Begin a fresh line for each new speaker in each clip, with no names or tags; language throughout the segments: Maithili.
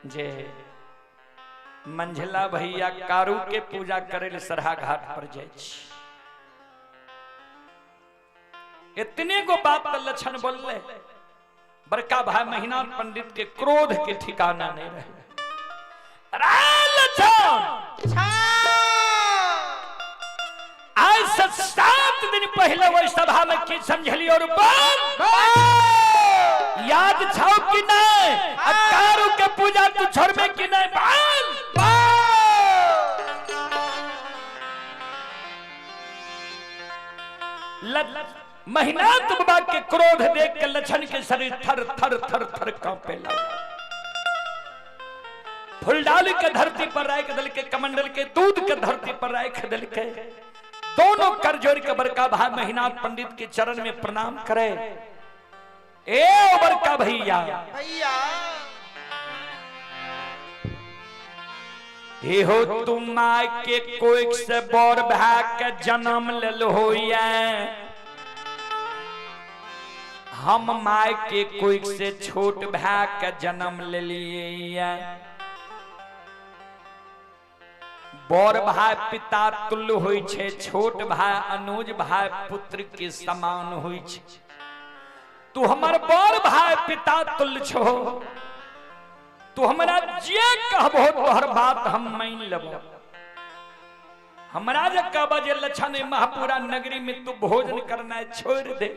जे मंझला भैया कारू के पूजा करे ले सरहा घाट पर जाय छी। इतने गो बात त लक्षण बोलले, बड़का भाई महिनाथ पंडित के क्रोध के ठिकाना नहीं रहे। अरे लक्षण, आज से 7 दिन पहले वही सभा में की समझली और बोल याद छाओ कि नहीं? अब कारू के पूजा तू छोड़ में कि नहीं? बोल। महिनाथ बाबा के क्रोध देख के लक्षण के शरीर थर थर थर थर कांपे लगा। फुलडाली के धरती पर राख दल के, कमंडल के दूध के धरती पर राख दल के, दोनों कर जोड़ के बड़का भाई महिनाथ पंडित के चरण में प्रणाम करे। ए ओ बड़का भैया,
भैया
हे हो तुम माय के कोई से बड़ भाई के जन्म लेल होइए, हम my के कोई से छोट भाई के जन्म लेलिए। बड़ भाई पिता तुल्य होइ छे, छोट भाई अनुज भाई पुत्र के समान होइ छे। तू हमर बड़ भाई पिता तुल्य छो, तू हमरा जे कहबो तोहर बात हम मान लेबो। हमरा जे कहबो जे लक्षण महापुरा नगरी में तू भोजन करना छोड़ दे,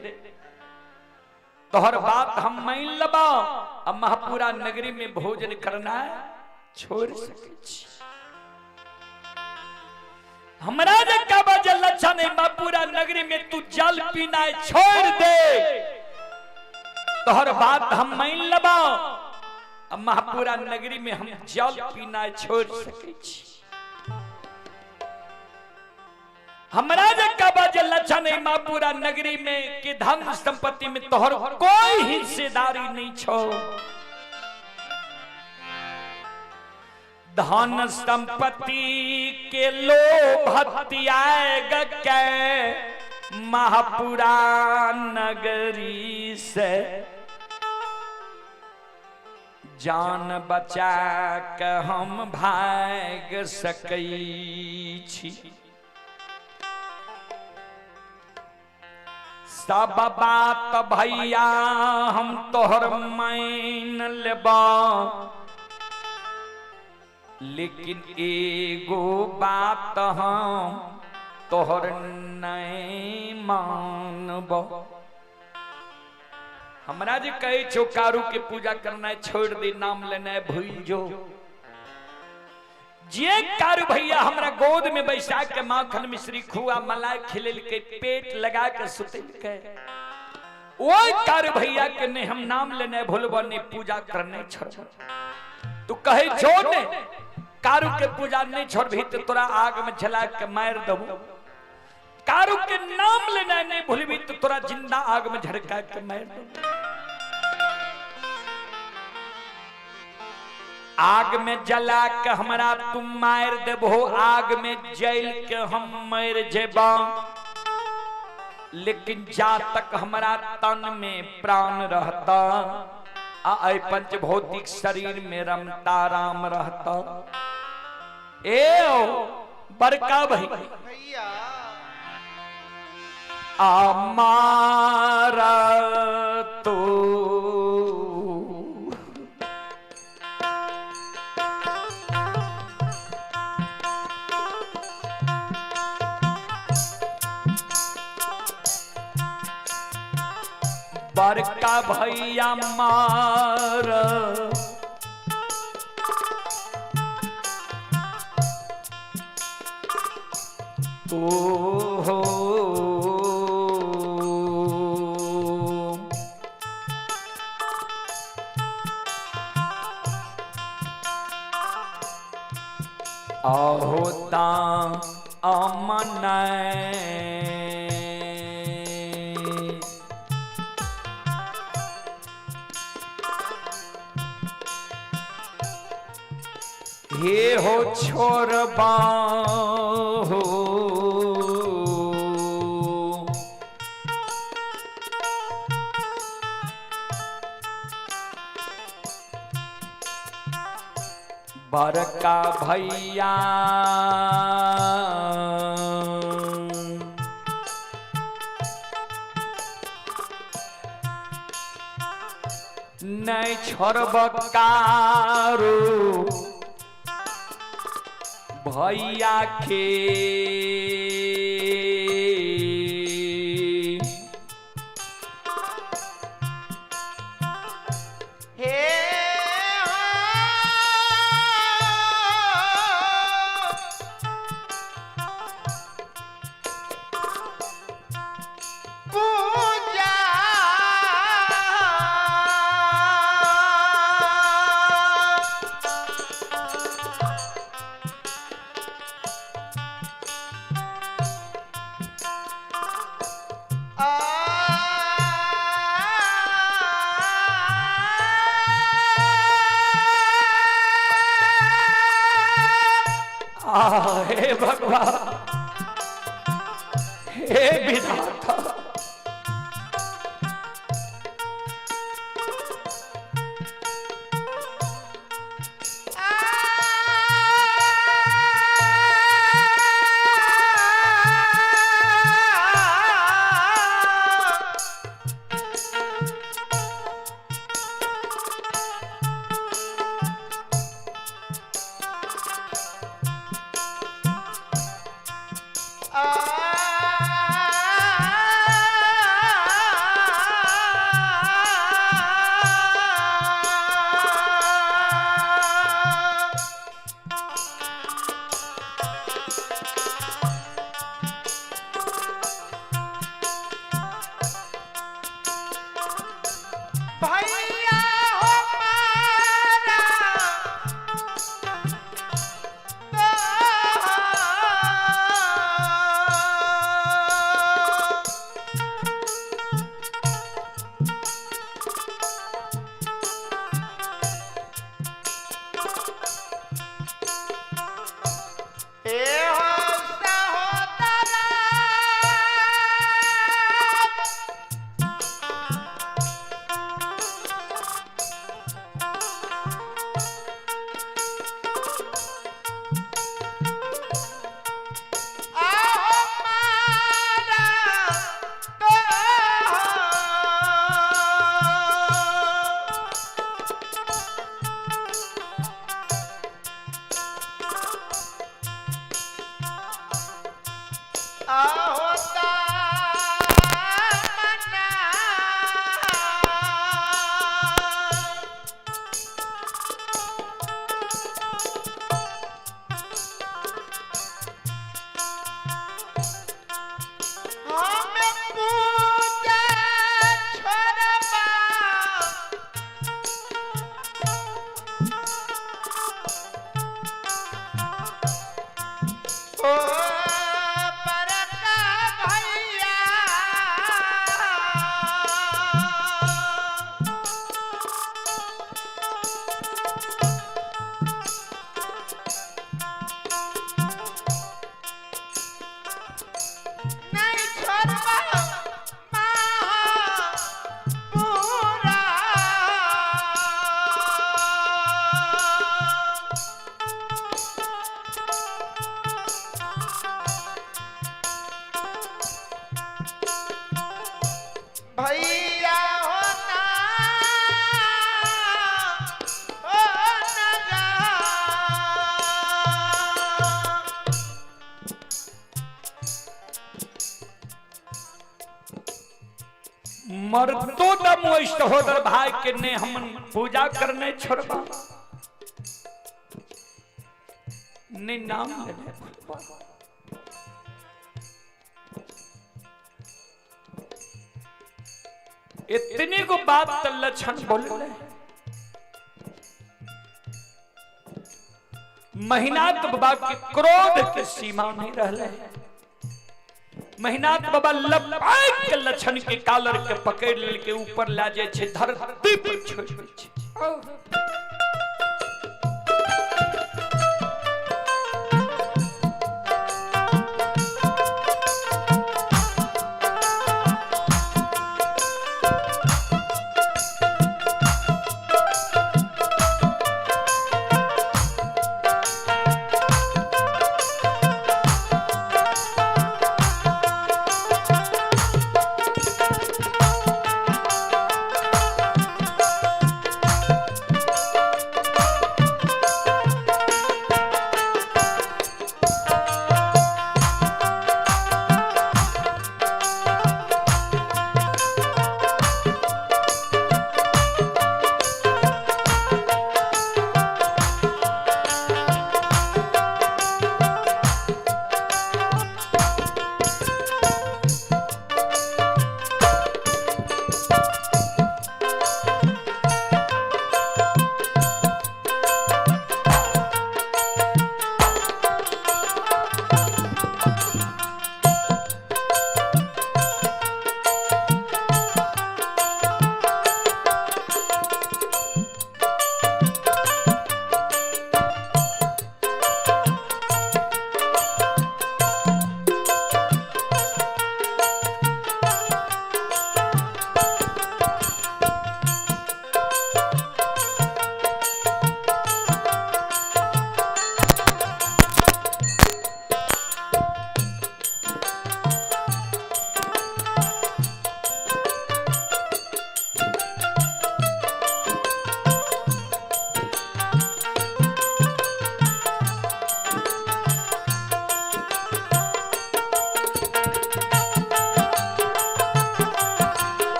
तोहर बात हम मान लेबो आ महापुरा नगरी में भोजन करना छोड़ सकै छी। हमरा जे कहबो जे लक्षण महापुरा नगरी में तू जल पीना छोड़ दे, तोहर बात हम मान लेबो आ महापुरा नगरी में हम जल पीना छोड़ सकै छी। हमरा जे कहबो जे लक्षण महापुरा नगरी में कि धन संपत्ति में तोहर कोई हिस्सेदारी नहीं छो, धन संपत्ति के लोभ त्याग के महापुरा नगरी से जान बचा के हम भाग सकै छी। सब बात भैया हम तोहर मान लेबा, लेकिन एगो बात हम तोहर नहीं मानबो। हमरा जे कहे छो कारू के पूजा करना छोड़ दे, नाम लेना भूल जो, जे कारू भैया हमरा गोद में बैसा के माखन मिश्री खुआ मलाई खिलेल के पेट लगा के सुतेल के, ओई कारू भैया के नहीं हम नाम लेने भूलबो, नहीं पूजा करने छोड़बो। तू कहे छो ने कारू के पूजा नहीं छोड़बी तो तोरा आग में जला के मार देबो, कारू के नाम लेना नहीं भूलबी तो तोरा जिंदा आग में झड़का के मार देबो। आग में जला के हमरा तुम मार देबो, आग में जल के हम मर जेबा, लेकिन जा तक हमरा तन में प्राण रहता आ ऐ पंचभौतिक शरीर में रमता राम रहता। ए ओ बड़का भाई
भैया
अमारा तो बड़का भैया मार तो हो आहोता अमन हे हो छोड़बा हो बड़का भैया नहीं छोड़ब कारू भैया के।
हे पूजा
आ हे भगवान, हे विधाता,
भैया हो मारा ए हो सहोदरा। आहो मारा तो आहो दामना। हमें पूजा छोड़बा ओ बड़का भैया। नहीं छोड़बा महापुरा। भैया हो ना ओ नगा।
मरतो दम ओहि सहोदर भाई के ने हम पूजा करने छोड़बा ने नाम लेने भूलबा। इतनी को बात त लक्षण बोलले। महीनाथ बाबा के क्रोध के सीमा नहीं रहले। महीनाथ बाबा लपाक के लक्षण के कालर के पकड़ लेल के ऊपर ला जाय छै, धरती पर छोड़ दै छै।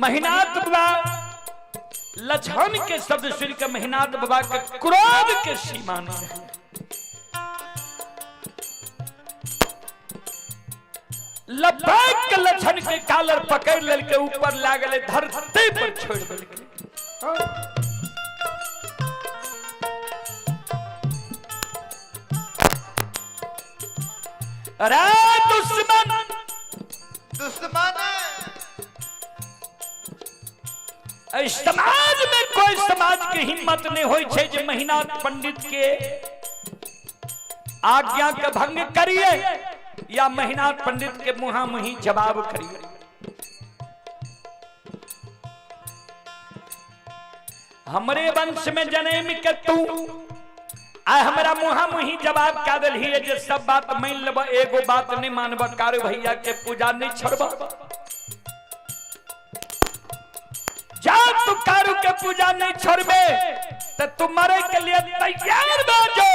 महिनाथ बाबा लछन के शब्द सुन के महिनाथ बाबा के क्रोध के सीमा नहीं रहे। लपक के लछन के कालर पकड़ लेलके, ऊपर लागले, धरती पर छोड़ देलके। अरे दुश्मन,
दुश्मन,
समाज में कोई समाज के हिम्मत नहीं होई छे जे महिनाथ पंडित के आज्ञा के भंग करिए या महिनाथ पंडित के मुहा मुही जवाब करिए। हमरे वंश में जन्म के तू आय हमरा मुहा मुही जवाब का दिलही जे सब बात मान लेब, एगो बात नहीं मानब, कारू भैया के पूजा नहीं छोड़ब। जा तू कारू के पूजा नहीं छोड़बे तो तू मरे के लिए तैयार बा जो।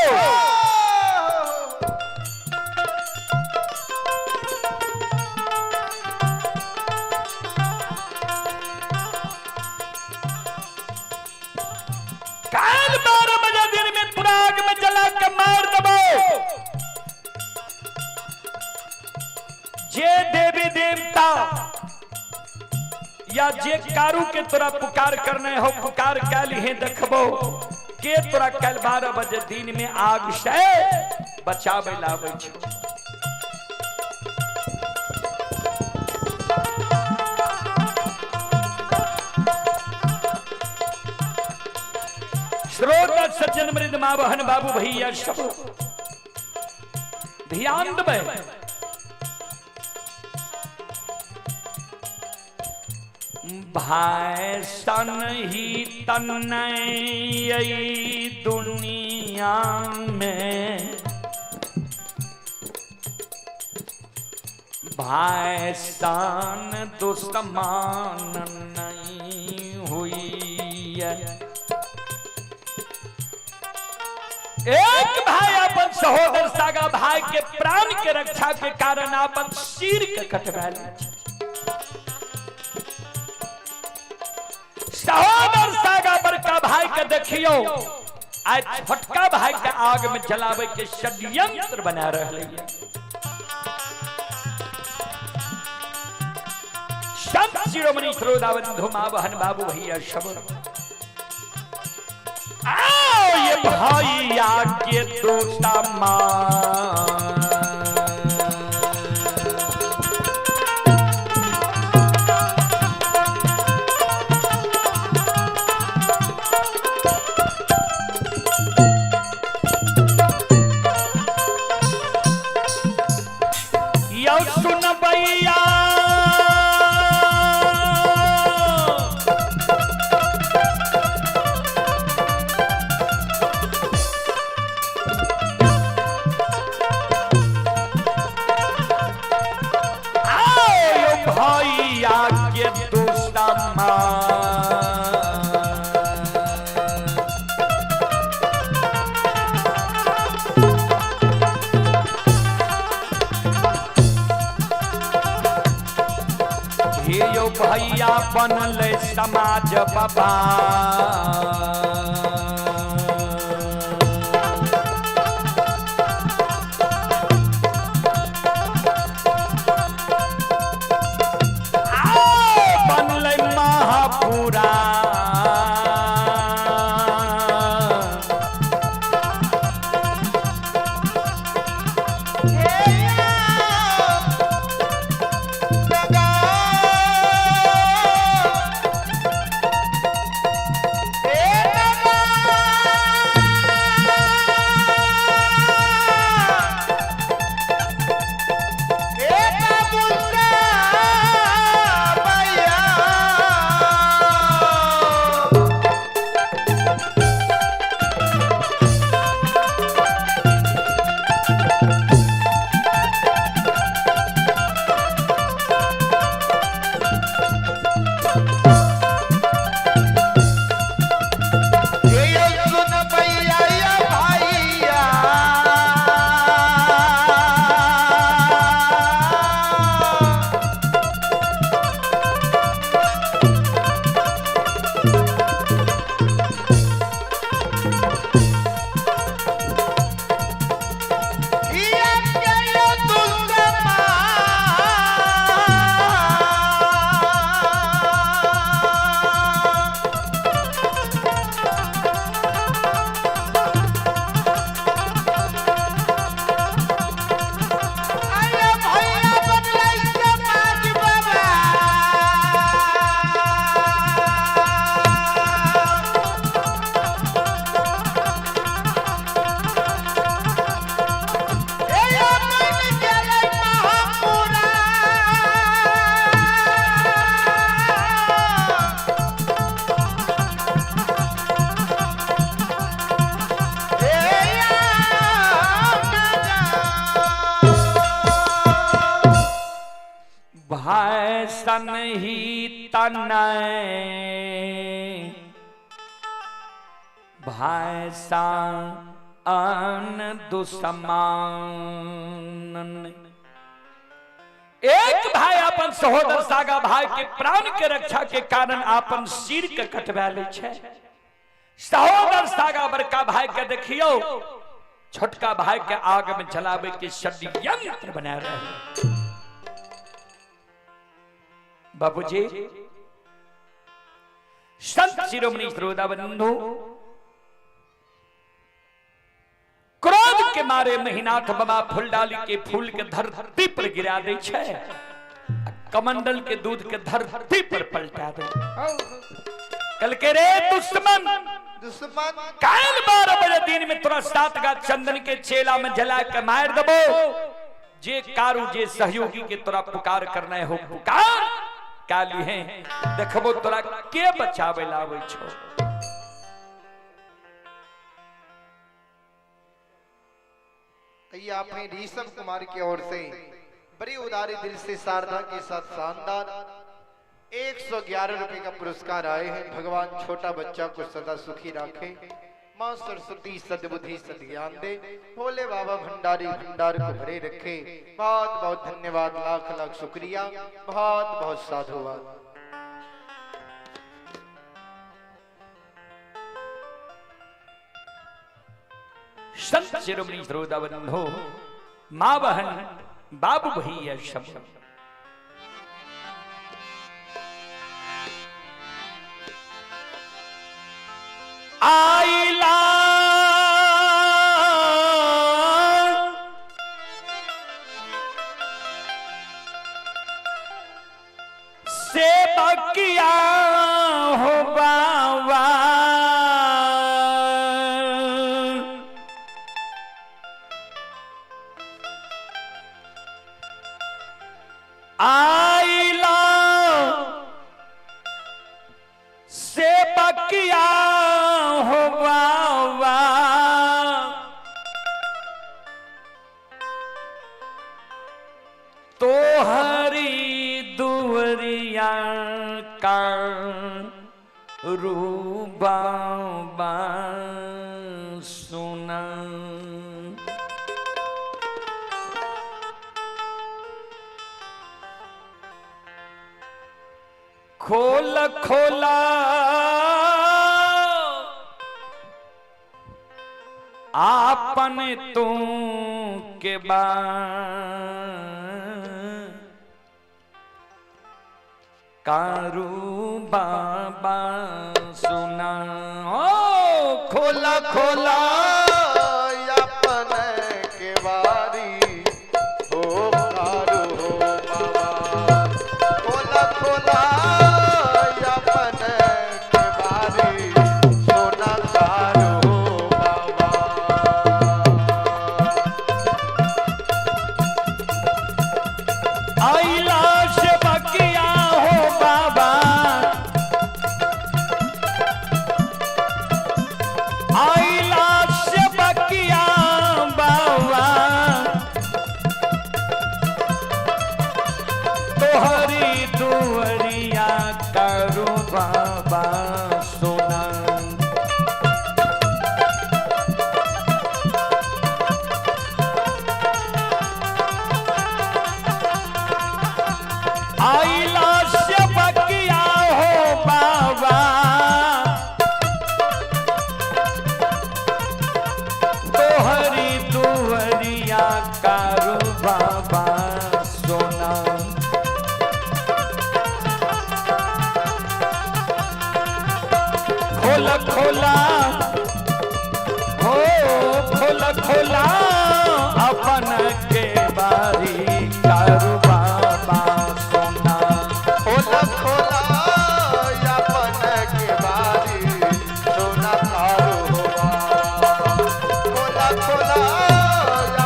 काल 12 बजे दिन में पूरा आग में जला के मार दबो। जे देवी देवता या जे कारू के तोरा पुकार करने हो पुकार कैल ही देखबो के तोरा कल 12 बजे दिन में आग से बचावे लावे छो। श्रोता सज्जन मृद माँ बहन बाबू भैया सब ध्यान देबै। भाई सन ही तन दुनिया में, भाई सन दुश्मन नहीं हुई है। एक भाई अपन सहोदर सागा भाई के प्राण के रक्षा के कारण अपन सिर के कटवा ले। सहोदर सागा बड़का भाई के देखियो आज छोटका भाई के आग में जलावे के षड्यंत्र बना रहे है। संत शिरोमणि श्रोताबंधु माँ बहन बाबू भैया सब आओ ये भैया के दोस्ता माँ यौ सुन भैया भैया के दुश्मन हे यो भैया बनल समाज बाबा बनलै महापुरा
हे
सन ही तनय भाषा अन दुश्मन। एक भाई अपन सहोदर सागा भाई के प्राण के रक्षा के कारण अपन सिर के कटवा ले छै। सहोदर सागा बड़का भाई के देखियो छोटका भाई के आग में जलावे के षड्यंत्र बना रहे। बाबूजी संत शिरोमणि श्रोता बंधु क्रोध के मारे महिनाथ बाबा फुलडाली के फूल के धरती पर गिरा दे छै, कमंडल के दूध के धरती पर पलटा दे। कल के रे दुश्मन
दुश्मन
काल 12 बजे दिन में तोरा 7 गा चंदन के चेला में जला के मार दबो। जे कारू जे सहयोगी के तोरा पुकार करना हो पुकार काली है देखबो तोरा के बचावे लावे छो।
ये आपने ऋषभ कुमार की ओर से बड़ी उदारी दिल से शारदा के साथ शानदार 111 रुपए का पुरस्कार आए हैं। भगवान छोटा बच्चा को सदा सुखी रखे, मां सरस्वती सद्बुद्धि सद्ज्ञान दे, भोले बाबा भंडारी भंडार को भरे रखे। बहुत बहुत धन्यवाद, लाख लाख शुक्रिया, बहुत बहुत साधुवाद।
संत शिरोमणि श्रोता बंधो माँ बहन बाबू भैया सब आइला से बकिया हो बाबा आइला से बकिया हो बाबा तोहरी दुवरिया का रूबाबा सुना। खोल खोला आपन तू के बा कारू बाबा सुना। ओ खोला
खोला अपन के बारी हो कारू हो बाबा, खोला खोला अपन के बारी सोना कारू हो बाबा।
आइला से बकिया हो बाबा आइला से बकिया बाबा तोहरी दुअरिया करू बाबा सोना। आइला से बकिया हो बाबा तोहरी दुअरिया कारू बाबा सोना। खोला खोला हो खोला खोला अपन के बारी कारू बाबा सोना।
खोला खोला अपन के बारी सोना कारू हो बाबा, खोला खोला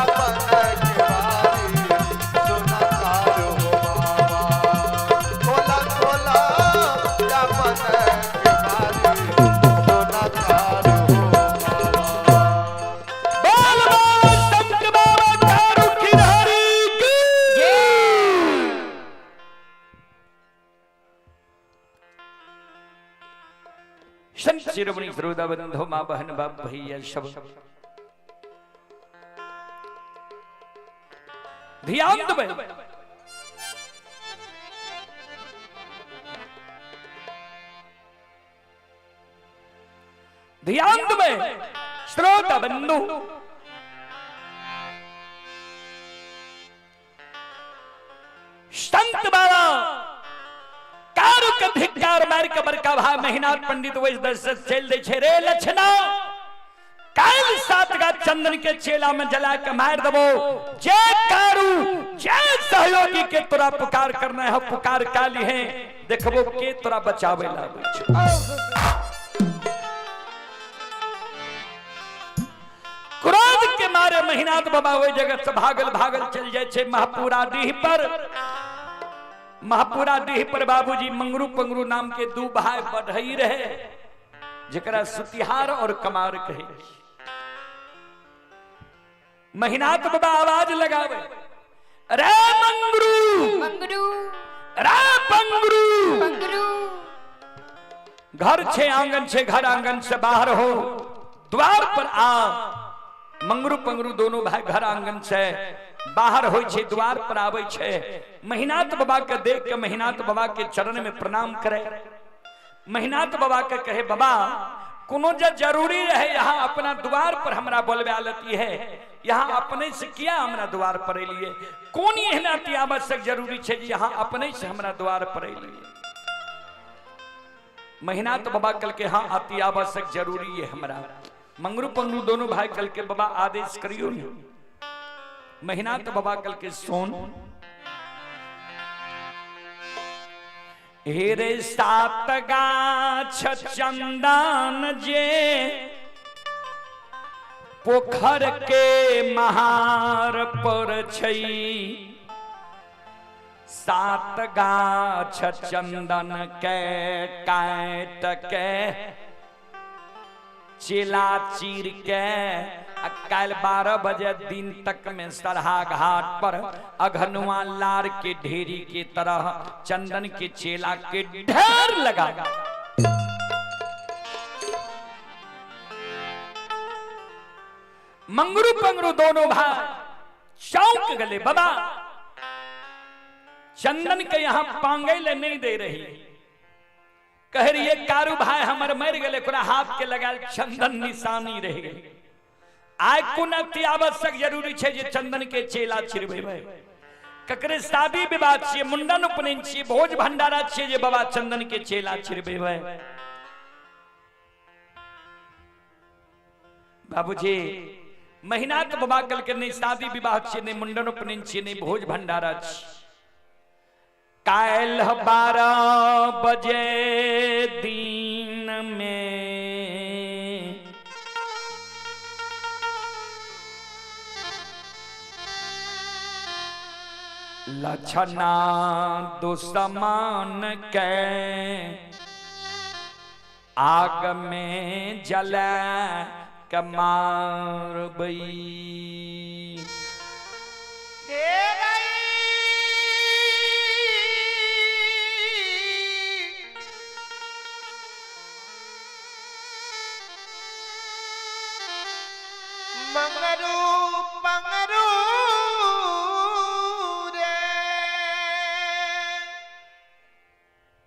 अपन के बारी सोना कारू हो बाबा, खोला खोला अपन के बारी सोना कारू हो बाबा।
बोल बोल संत बाबा कारू खिलाड़ी की। संत शिरोमणि श्रोता बंधु माँ बहन बाप भैया सब ध्यान देबै। ध्यान देबै श्रोता बंधु, संत बाबा कारू के धिक्कार मार के बड़का भाई महिनाथ पंडित वैस दस से चल दे छे रे लछना, काल सात गा चंदन के चेला में जला के मार दबो। जे कारू जे सहयोगी के तोरा पुकार करना है पुकार काली है, देखबो के तोरा बचावे लागे छो। क्रोध के मारे महिनाथ बाबा ओहि जगह से भागल भागल चल जाए छे महापुरा डीह पर। महापुरा डीह पर बाबूजी मंगरू पंगरू नाम के दू भाई बढ़ई रहे, जकरा सुतिहार और कमार कहे। महिनाथ बाबा आवाज लगावे, रे मंगरू
मंगरू
रे पंगरू
पंगरू,
घर छे आंगन छे, घर आंगन से बाहर हो द्वार पर आ। मंगरू पंगरू दोनों भाई घर आंगन से बाहर हो छे, द्वार पर आवे छे। महिनाथ बाबा के देख के महिनाथ बाबा के चरण में प्रणाम करे। महिनाथ बाबा के कहे, बाबा कोनो जे जरूरी रहे यहाँ अपना द्वार पर हमरा बोलबे आलती है, यहाँ अपने से किया हमरा द्वार पर एलिए, कोन एहन अति आवश्यक जरूरी छे जे यहाँ अपने से हमरा द्वार पर एलिए। महिनाथ बाबा कल के हाँ अति आवश्यक जरूरी है हमरा। मंगरू पंगरू दोनों भाई कल के बाबा आदेश करियो ने। महिनाथ बाबा कल के सोन हेरे सात गाछ चंदन जे पोखर के महार पर छई, सात गाछ चंदन के काट के चेला चीर के काल 12 बजे दिन तक में सरहा घाट पर अघनुआ लार के ढेरी के तरह चंदन के चेला के ढेर लगा। मंगरू पंगरू दोनों भाई चौंक गले, बाबा चंदन के यहाँ पांगे ले नहीं दे रही। कह रही है कारू भाई हमर मर गए, हाथ के लगाल चंदन निशानी रह गई। आइ कोन अति आवश्यक जरूरी छे जे चंदन के चेला छिड़बे, ककरे शादी विवाह छिए, मुंडन उपनयन छिए, भोज भंडारा छिए जे बाबा चंदन के चेला छिड़बे। बाबूजी महिनाथ बाबा कल के नहीं शादी विवाह छिए, नहीं मुंडन उपनयन छिए, नहीं भोज भंडारा छिए। काल्ह 12 बजे दिन में लछना दुश्मन के आग में जला के मारबई।
मंगरू पंगरू रे,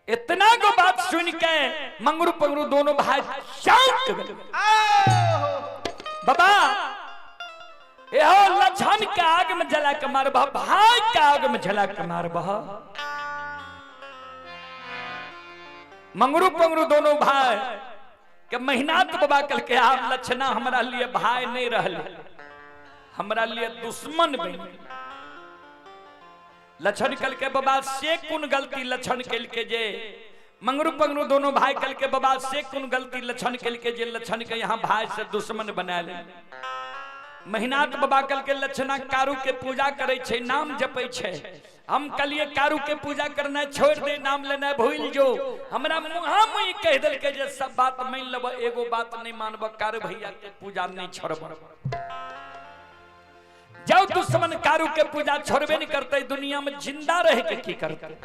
इतना को बात सुन के मंगरू पंगरू दोनों भाई चौंक गए। बाबा एहो लछन के आग में जला के मारबह, भाई के आग में जला के मारबह। मंगरू पंगरू दोनों भाई के महिनाथ बाबा कल के आप लछना हमरा लिए भाई नहीं रहल, हमरा लिए दुश्मन बन। लछन कल के बाबा से कोन गलती लछन कल के जे मंगरू पंगरू दोनों भाई कल के बाबा से कोन गलती लछन कल के जे लछन के यहाँ भाई से दुश्मन बना ले। महिनाथ बाबा कल के लछना कारू के पूजा करे छे, नाम जपे छे। हम कलिए कारू के पूजा करना छोड़ दे, नाम लेना भूल जो। हमरा मुहा मुही कह दिल के जे सब बात मान लब, एगो बात नहीं मानब, कारू भैया के पूजा नहीं छोड़ब। जब दुश्मन कारू के पूजा छोड़बे नहीं करते, दुनिया में जिंदा रह के की करते।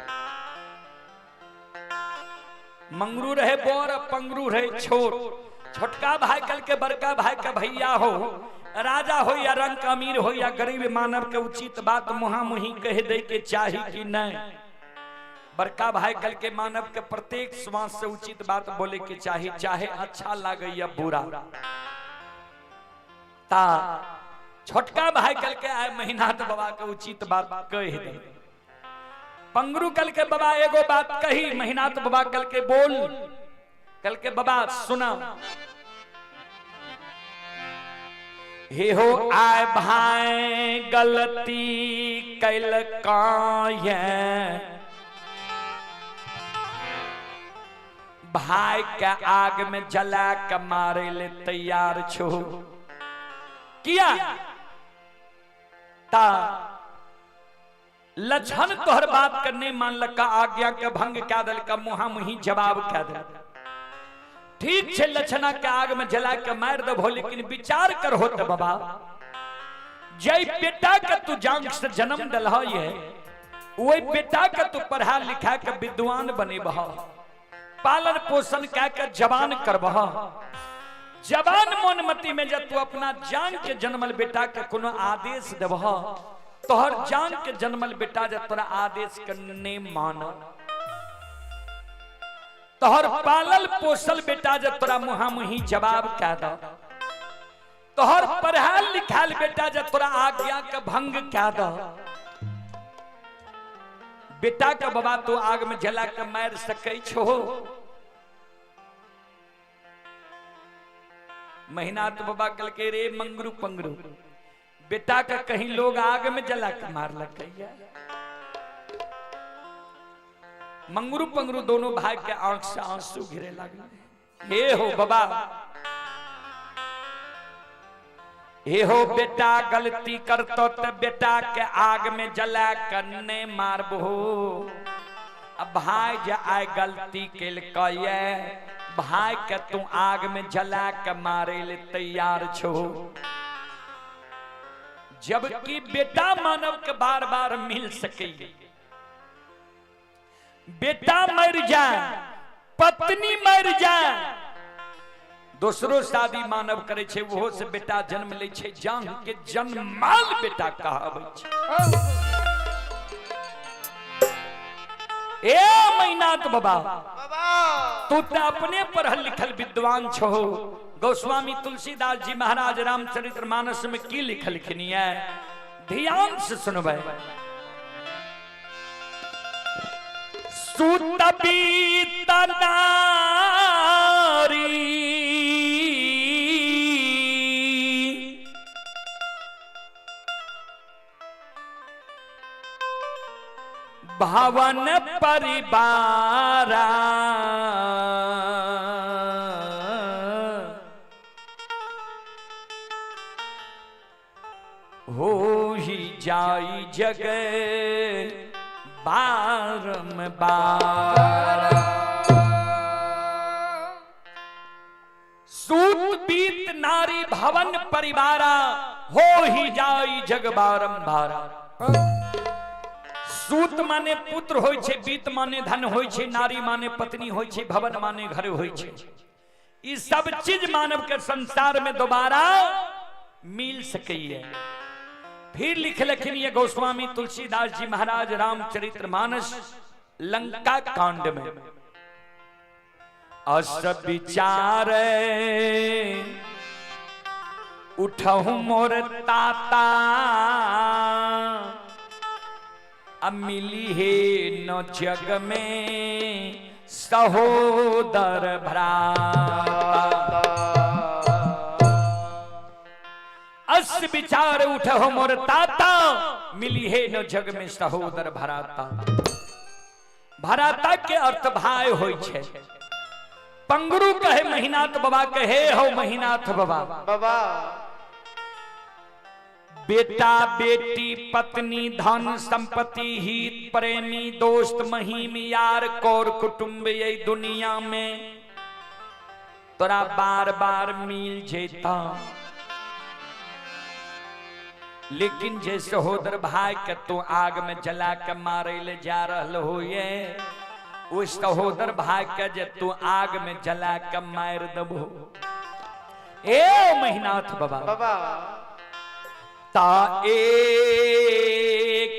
मंगरू रहे बड़, पंगरू रहे छोट। छोटका भाई कल के बड़का भाई के भैया हो, राजा हो या रंग अमीर हो या गरीब, मानव के उचित बात मुहा मुही कह दे के चाही कि नहीं। बड़का भाई कल के मानव के प्रत्येक श्वास से उचित बात बोले के चाही, चाहे अच्छा लागे या बुरा। ता छोटका भाई कल के आए महिनाथ बाबा के उचित बात कह दे। पंगरू कल के बाबा एगो बात कही, महिनाथ बाबा कल के बोल, कल के बाबा सुना। हे हो आए भाई गलती कैल काय, भाई के आग में जला के मारे ले तैयार छो किया। ता लक्षण तोहर बात करने मानलक, आज्ञा के भंग क्या दल का मुहा मुही जवाब क्या दल। ठीक छे लक्षणा के आग में जला के मार दबो, लेकिन विचार कर होत बाबा, जय बेटा के तू जांग से जन्म दल है, वही बेटा के तू पढ़ा लिखा के विद्वान बनेबह, पालन पोषण कह के जवान करबह। जवान मन मति में जब तू अपना जान के जन्मल बेटा के कोनो आदेश देबह, तोहर जान के जन्मल बेटा जब तोरा आदेश के नहीं मान, तोहर पालल पोसल बेटा जब तोरा मुहा मुही जवाब कह द, तोहर पढ़ाल लिखाल बेटा जब तोरा आज्ञा के भंग कह द, बेटा के बाबा तो आग में जला के मार सकै छो। महिनाथ बाबा कल के रे मंगरू पंगरू, बेटा का कहीं लोग आग में जला के मार लगे। मंगरू पंगरू दोनों भाई के आंख से आंसू गिरे लगे। हे हो बाबा, हे हो बेटा गलती करतो तो बेटा के आग में जला करने मारबो। अब भाई जे आए गलती केलकै, भाई के तू आग में जला के मारे ले तैयार छो। जबकि बेटा मानव के बार बार मिल सके, बेटा मर जाए, पत्नी मर जाए, दूसरो शादी मानव करे छे, वो से बेटा जन्म ले छे, जान के जन्माल बेटा कहाबै छे। ए मैनाथ बाबा, तू तो अपने पढ़ल लिखल विद्वान छो। गोस्वामी तुलसीदास जी महाराज रामचरित्र मानस में की लिखलखिन है, ध्यान से सुनबै। सुत बीत नारी भवन परिवारा, हो ही जाई जग बारंबार। सूत बीत नारी भवन परिवारा, हो ही जाई जग बारंबार। सूत माने पुत्र होय छे, बीत माने धन होय छे, नारी माने पत्नी होय छे, भवन माने घर होय छे। ई सब चीज मानव के संसार में दोबारा मिल सके। फिर लिखलखिन ये गोस्वामी तुलसीदास जी महाराज रामचरित्र मानस लंका कांड में, अस विचार उठहु मोर ताता, अब मिली है न जग में सहोदर भ्राता। अस विचार उठहो मोर ताता, मिली है न जग में सहोदर भराता। भराता के अर्थ भाई होय छे। पंगरू कहे महिनाथ बाबा कहे हो महिनाथ बाबा,
बाबा
बेटा बेटी पत्नी धन संपत्ति हित प्रेमी दोस्त महीम यार कौर कुटुंब ये दुनिया में तोरा बार बार मिल जेता, लेकिन जे सहोदर भाई के तू आग में जला के मारे ले जा रहल हो, ये ओ सहोदर भाई के जे तू आग में जला के मार दबो। ए महिनाथ बाबा
बाबा
ता ए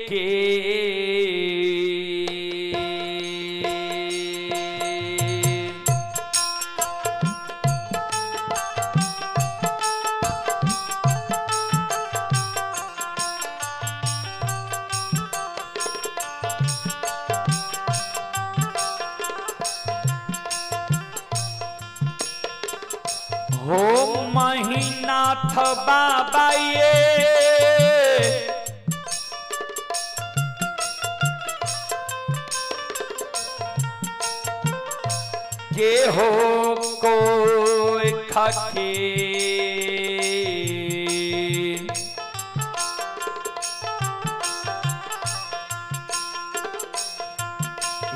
के हो महिनाथ बाबा ये के हो कोई खके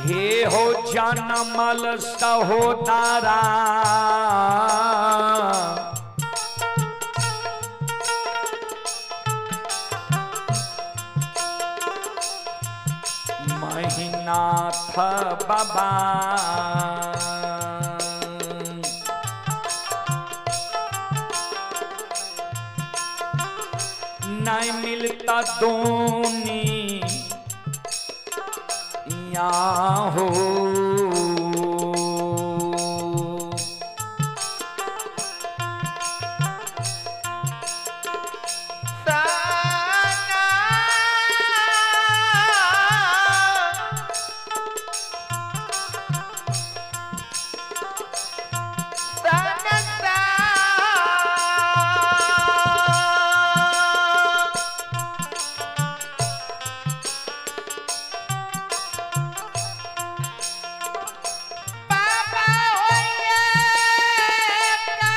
हे हो जनमल सहोदरा महिनाथ बाबा नहीं मिलता दोनी या हो
साना साना सा बाबा होइए का।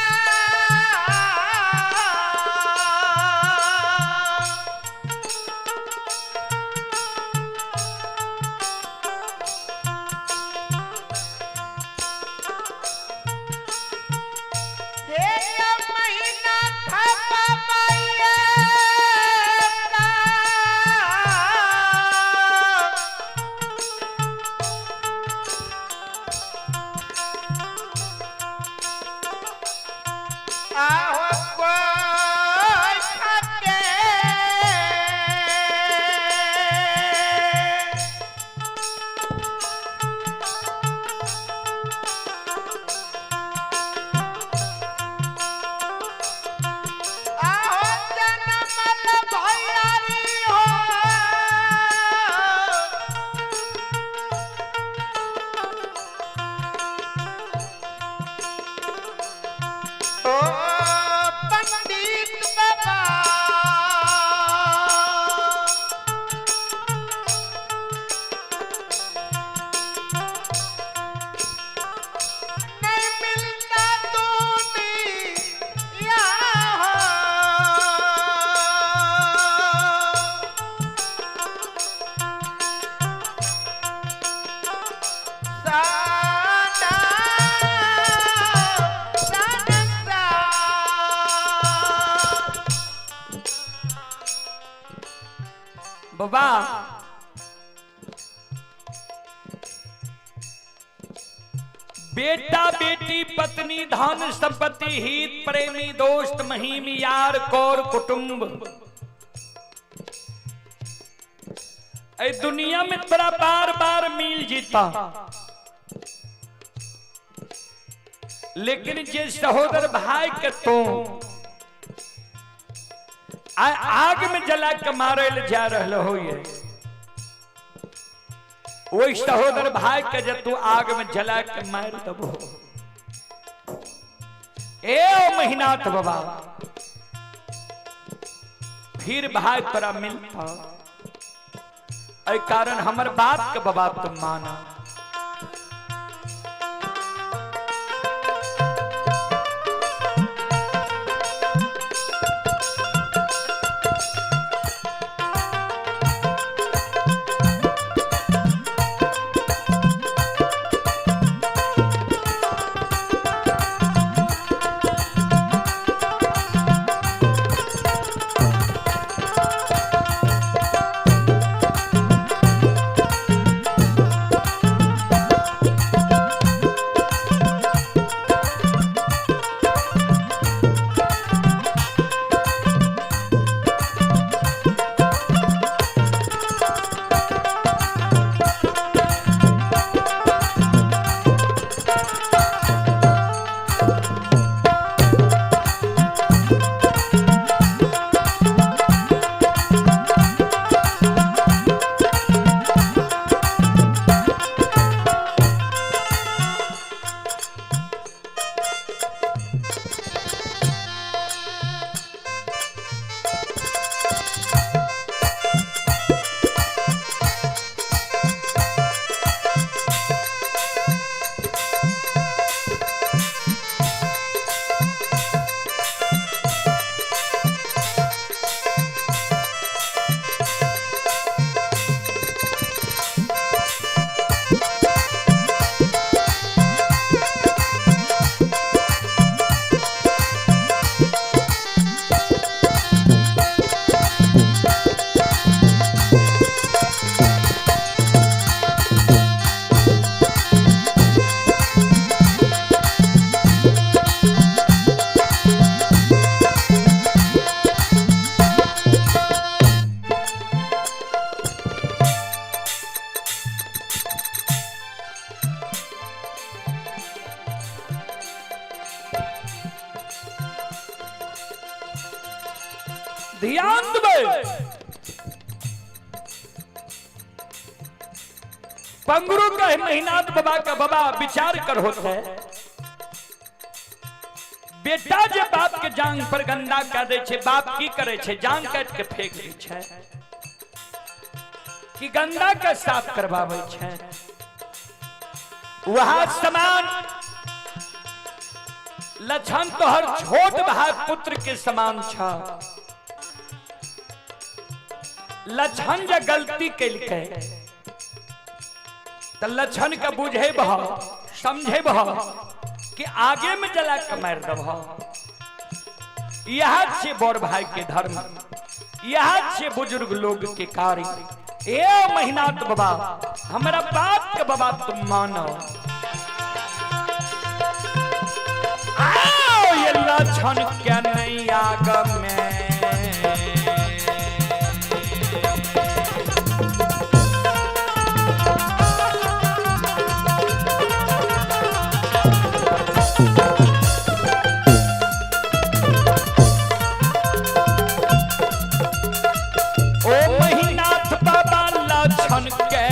हे महीना था बाबा ये का। आहो कोई थके आहो जनमल भैयारी हो। ओ पंडित बाबा नहीं मिलता दुनिया हो। साना साना सा।
बाबा बेटा बेटी पत्नी धन संपत्ति हित प्रेमी दोस्त महीम यार कौर कुटुंब ए दुनिया में तोरा बार बार मिल जीता, लेकिन जे सहोदर भाई के तू आग में जला के मारे ले जा रहल हो, ये ओहि सहोदर भाई के जे तू आग में जला के मार दबो। ए ओ महिनाथ बाबा फिर भाई तोरा मिलता, एहि कारण हमर बात के बाबा तुम माना। ध्यान देबै। पंगरू कहे महिनाथ बाबा का बाबा विचार कर होते है, बेटा जे बाप के जांग पर गंदा कर दे छे, बाप की करे छे? जांग काट के फेंक दे छे कि गंदा के साफ करवावे छे। वह समान लक्षण तोहर छोट भाई पुत्र के समान छ। लक्षण जे गलती केलकै त लक्षण के बुझे बह समझे बह कि आगे में जला के मार दब। यह छे बड़ भाई के धर्म, यह छे बुजुर्ग लोग के कार्य। ए महिनाथ बाबा हमरा बात के बाबा तुम मानो। आओ ये लक्षण के नहीं आग में ओ महिनाथ बाबा लक्षण के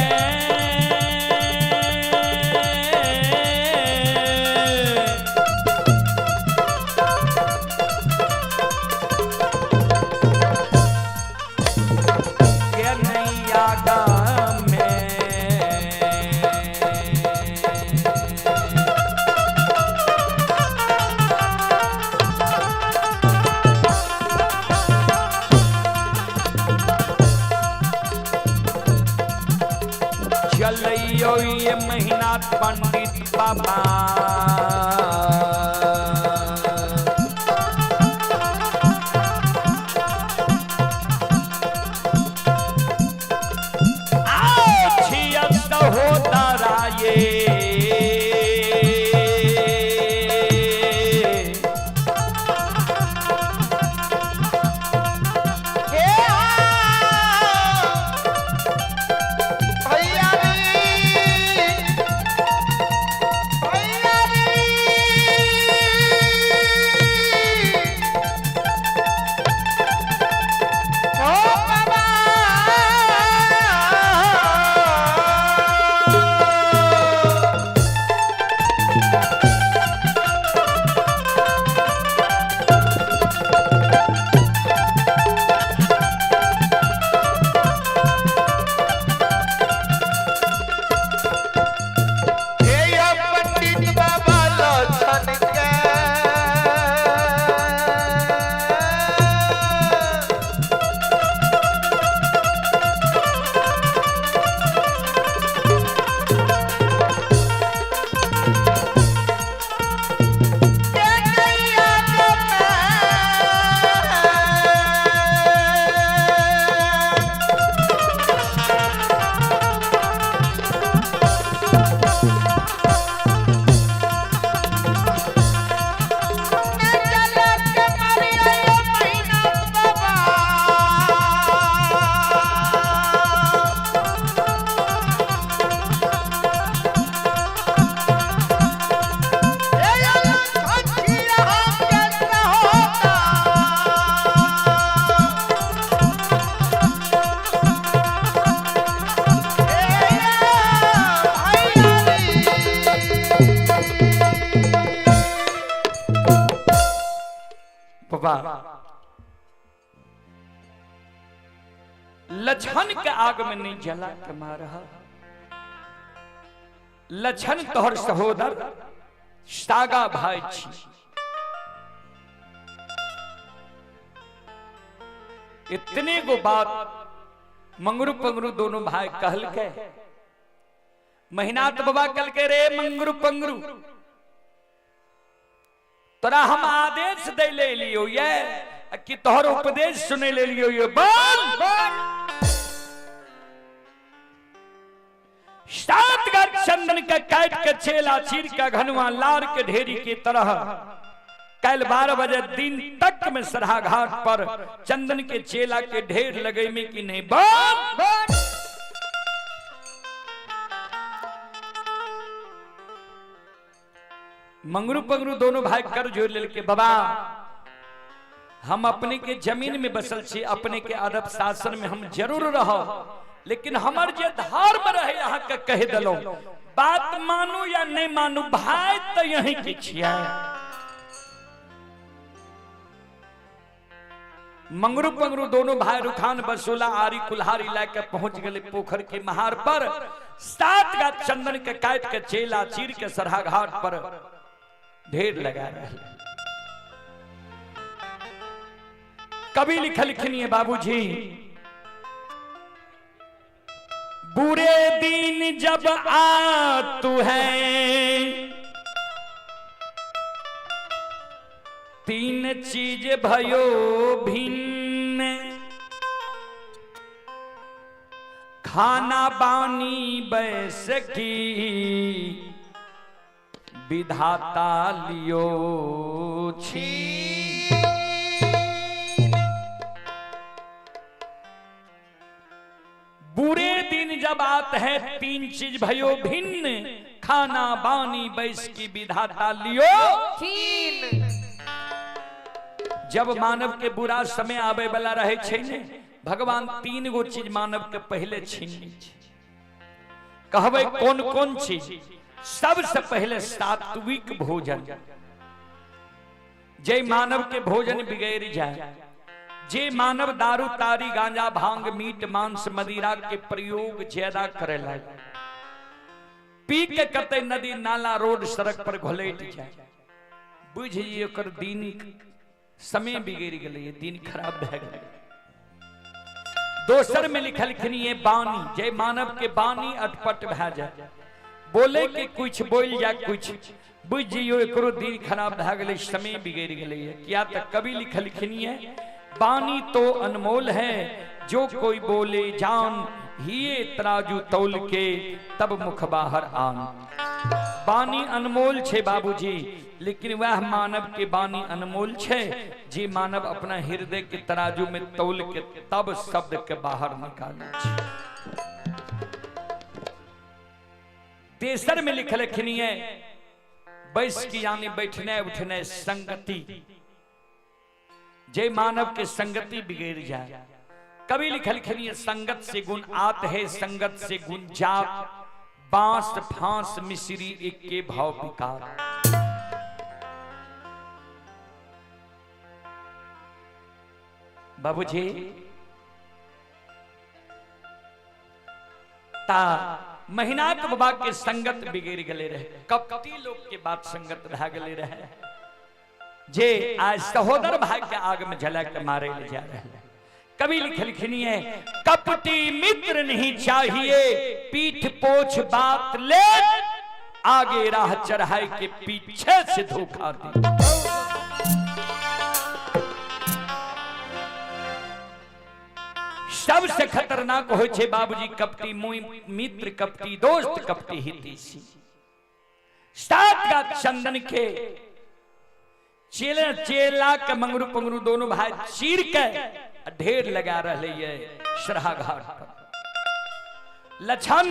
के नहीं आग में। चलियो ये महीना पंडित बाबा आओ छिया सहोदरा ये
भैया रे, भैया रे। ओ बाबा, हे या पंडित बाबा लक्षण के के नैया के मैं।
बाबा लक्षण के आग में नहीं जला के मारा। लक्षण तोहर सहोदर सागा भाई छी। इतने गो बात मंगरू पंगरू दोनों भाई कहल के महिनाथ बाबा कहल के रे मंगरू पंगरू तोरा हम आदेश दे ले लियो ये कि तोहर उपदेश सुने ले लियो ये बोल। सात गज चंदन के काट के छेला चीर के घनुआ लार के ढेरी की तरह कल 12 बजे दिन तक में सरहा घाट पर चंदन के चेला के ढेर लगे में कि नहीं बोल। मंगरू पंगरू दोनों भाई कर जोड़ ले के बाबा हम अपने के जमीन में बसल छी, अपने के अरब शासन में हम जरूर रहब, लेकिन हमर जे धर्म रहे अहाँ के कहि देलहुँ, बात मानू या नहीं मानू, भाई तो यही के छियै। मंगरू पंगरू दोनों भाई रुखान बसोला आरी कुल्हारी लाके पहुंच गए पोखर के महार पर। 7 गाछ चंदन के काट के चेला चीर के सरहा घाट पर ढेर लगा रहे। कवि लिखलखिन ये बाबूजी, बुरे दिन जब आतु है 3 चीज भयो भिन्न, खाना बानी बैस की विधाता लियो छी। बुरे दिन जब आते हैं 3 चीज भयो भिन्न, खाना बानी बैस की विधाता लियो
छीन।
जब मानव के बुरा समय आवे वाला रहे छे ने, भगवान 3 गो चीज मानव के पहले छीन लै छै। कहबै कौन कौन चीज? सबसे पहले सात्विक भोजन। जे मानव के भोजन बिगड़ जाए, जे मानव दारू तारी गांजा भांग मीट मांस मदिरा के प्रयोग ज्यादा करे लगे, पी के कते नदी नाला रोड सड़क पर घोलैट जाए, बुझ ओकर दिन समय बिगड़ गेलै, दिन खराब भए गेलै। दोसर में लिखलखिन ये बानी, जे मानव के बानी अटपट भए जाए, बोले के कुछ बोल जाए कुछ, बुझ जइयो एकरो दिन खराब भए गेलै, समय बिगड़ गेलै। किया त कवि लिखलखिन ये बानी तो अनमोल है, जो कोई बोले जान, हिये तराजू तौल के तब मुख बाहर आन। बानी अनमोल छे बाबूजी, लेकिन वह मानव के बानी अनमोल छे जे मानव अपना हृदय के तराजू में तौल के तब शब्द के बाहर निकाले छे। तेसर में लिखलखिन ये बैस की यानी बैठने उठने संगति, जे मानव के संगति बिगड़ जाए। कवि लिखलखिन ये संगत से गुण आत है, संगत से गुण जात, बांस फांस मिश्री एक के भाव विकार। बाबूजी ता महिनाथ बाबा के संगत बिगड़ गले रहे, कपटी लोग के बात संगत भा गले रहे, जे आज सहोदर भाई के आग में जला के मारे ले जा रहे हैं। कवि लिखलखिन है कपटी मित्र नहीं चाहिए, पीठ पोछ बात ले, आगे राह चढ़ाए के पीछे से धोखा दे। सबसे खतरनाक हो छे बाबूजी कपटी मित्र, कपटी दोस्त, कपटी हितैषी। 7 गाछ चंदन के चेला चेला के मंगरू पंगरू दोनों भाई चीर के ढेर लगा रहे ये सरहा घाट पर। लछन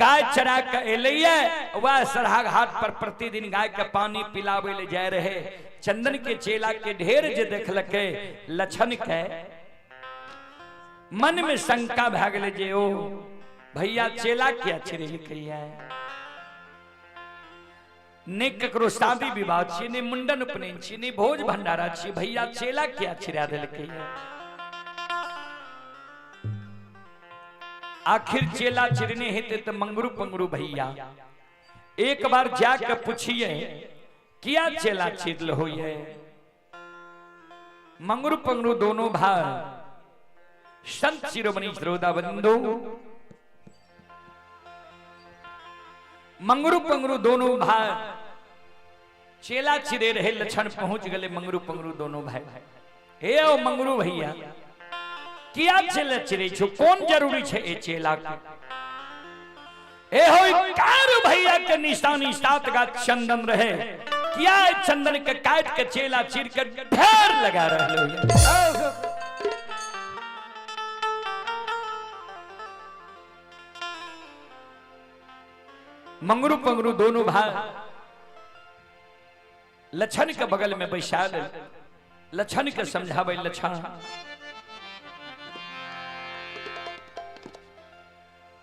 गाय चरा के एलैये, वह सरहा घाट पर प्रतिदिन गाय के पानी पिलावे ले जाए रहे। चंदन के चेला के ढेर जे देखलके लछन के मन में शंका भए गेलै जे ओ भैया चेला किया चिरेलकै, ने ककरो शादी विवाह छियै, ने मुंडन उपनयन छियै, ने भोज भंडारा छियै, भैया चेला किया चिरा देलकै। आखिर चेला चिरने हेतै तऽ मंगरू पंगरू भैया एक बार जाके पूछिए किया चेला चिरल होइए। मंगरू पंगरू दोनों भाई संत शिरोमणि श्रोता बंधु, मंगरू पंगरू दोनों भाई चेला चिरे रहे, लक्षण पहुंच गए मंगरू पंगरू दोनों भाई। हे ओ मंगरू भैया किया चेला चिरे छो, कौन जरूरी छे ए चेला के? ए हो कार भैया के निशानी 7 गाछ चंदन रहे, किया चंदन के काट के चेला चिर के ढेर लगा रहे हो। मंगरू पंगरू दोनों भाई लछन के बगल में बैठा ले। लक्षण के समझाबै लक्षण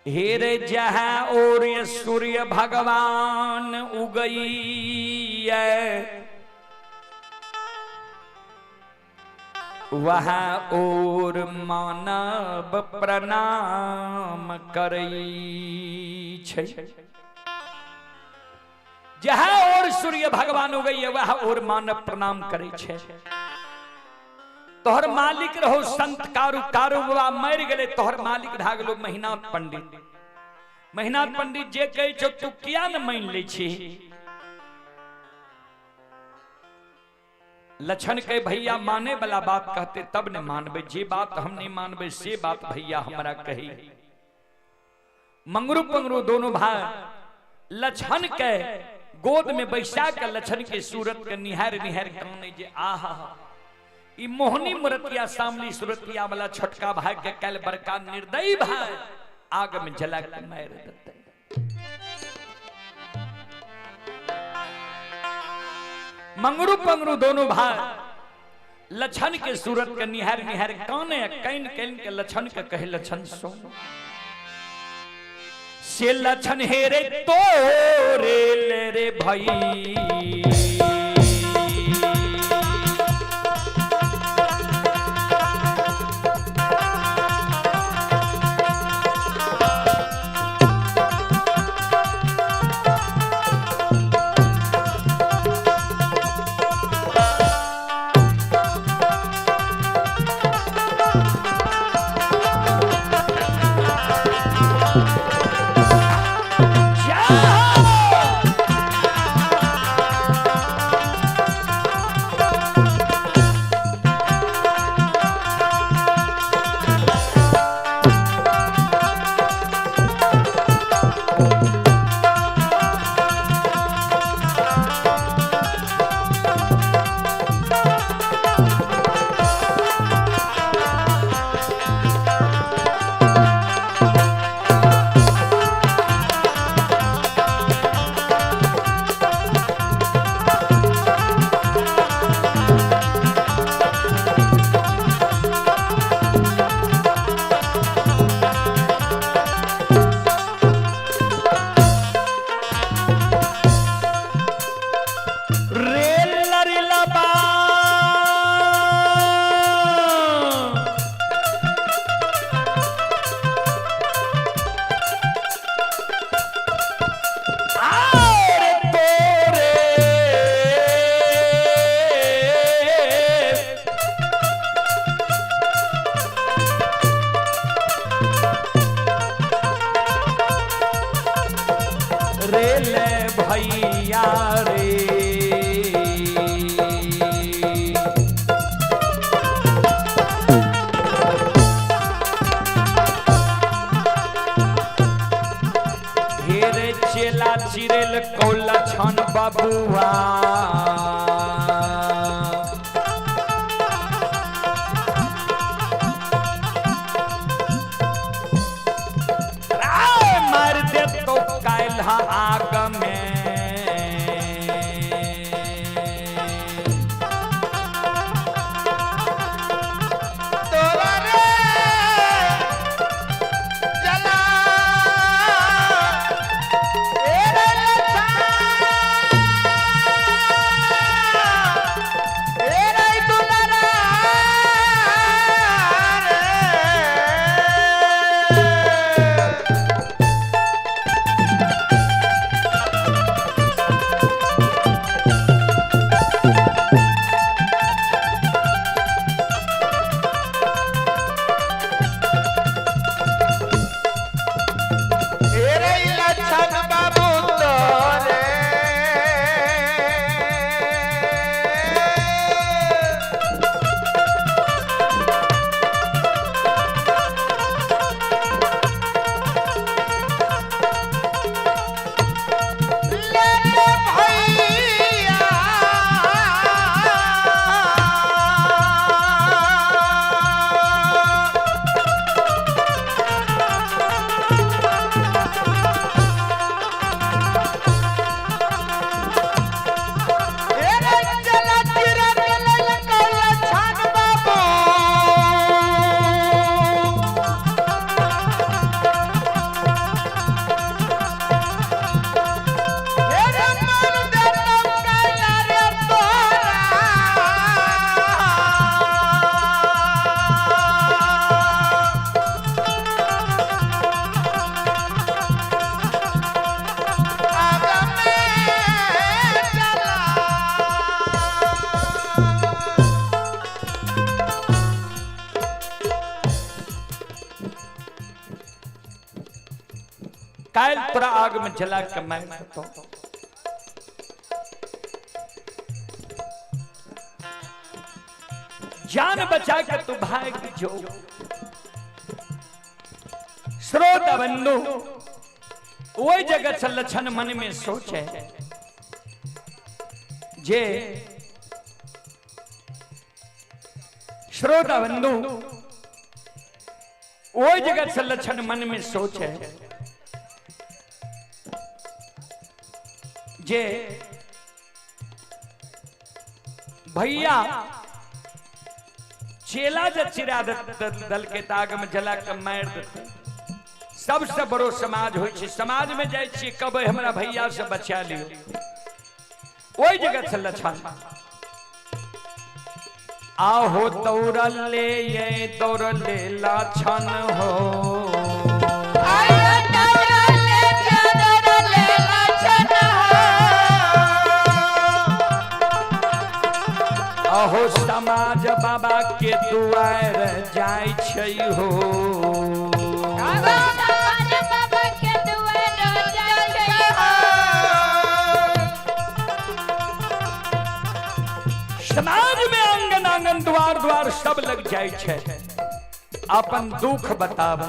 हेरे जहाँ और सूर्य भगवान उगई वहाँ और मानव प्रणाम करै छै। जहाँ और सूर्य भगवान उगई वहाँ और मानव प्रणाम करै छै। तोहर मालिक रहो संत कारू, कारू बाबा मरि गेलै, तोहर मालिक भए गेलो महिनाथ पंडित। महिनाथ पंडित जे कहै छौ तू किया न मानि लै छी? लक्षण के भैया माने वाला बात कहते तब न मानबे, जे बात हम नहीं मानबे से बात भैया हमरा कही। मंगरू पंगरू दोनों भाई लक्षण के गोद में बैसा के लक्षण के सूरत के निहार निहार काने जे आहा ई मोहनी मूर्तिया सामली सूरतिया वाला छोटका भाई के कल बड़का निर्दयी भाई आग में जला के मार देते। मंगरू पंगरू दोनों भाई लक्षण के सूरत के निहार निहार काने can can के लक्षण के कहे लक्षण सो से लक्षण हेरे तोरे ले रे भाई। काल्हि तोरा आग में जला के मारि देतौ। जान बचा के तू भाग जो। श्रोता बंधु वही जगह से लक्षण मन में सोचे जे श्रोता बंधु वही जगह से लक्षण मन में सोचे जे भैया चेला जे चिरा दल के ताग में जला के मार देते। सबसे बड़ो समाज होइ छै, समाज में जाइ छियै कबै हमरा भैया से बचा लियो। ओहि जगह से लक्षण आहो दौड़ले ये दौड़ले लक्षण हो, अहो समाज बाबा के दुआर जाइ छै हो,
समाज बाबा के दुआर जाइ छै हो।
समाज में आंगन आंगन द्वार द्वार सब लग जाइ छै। अपन दुख बताब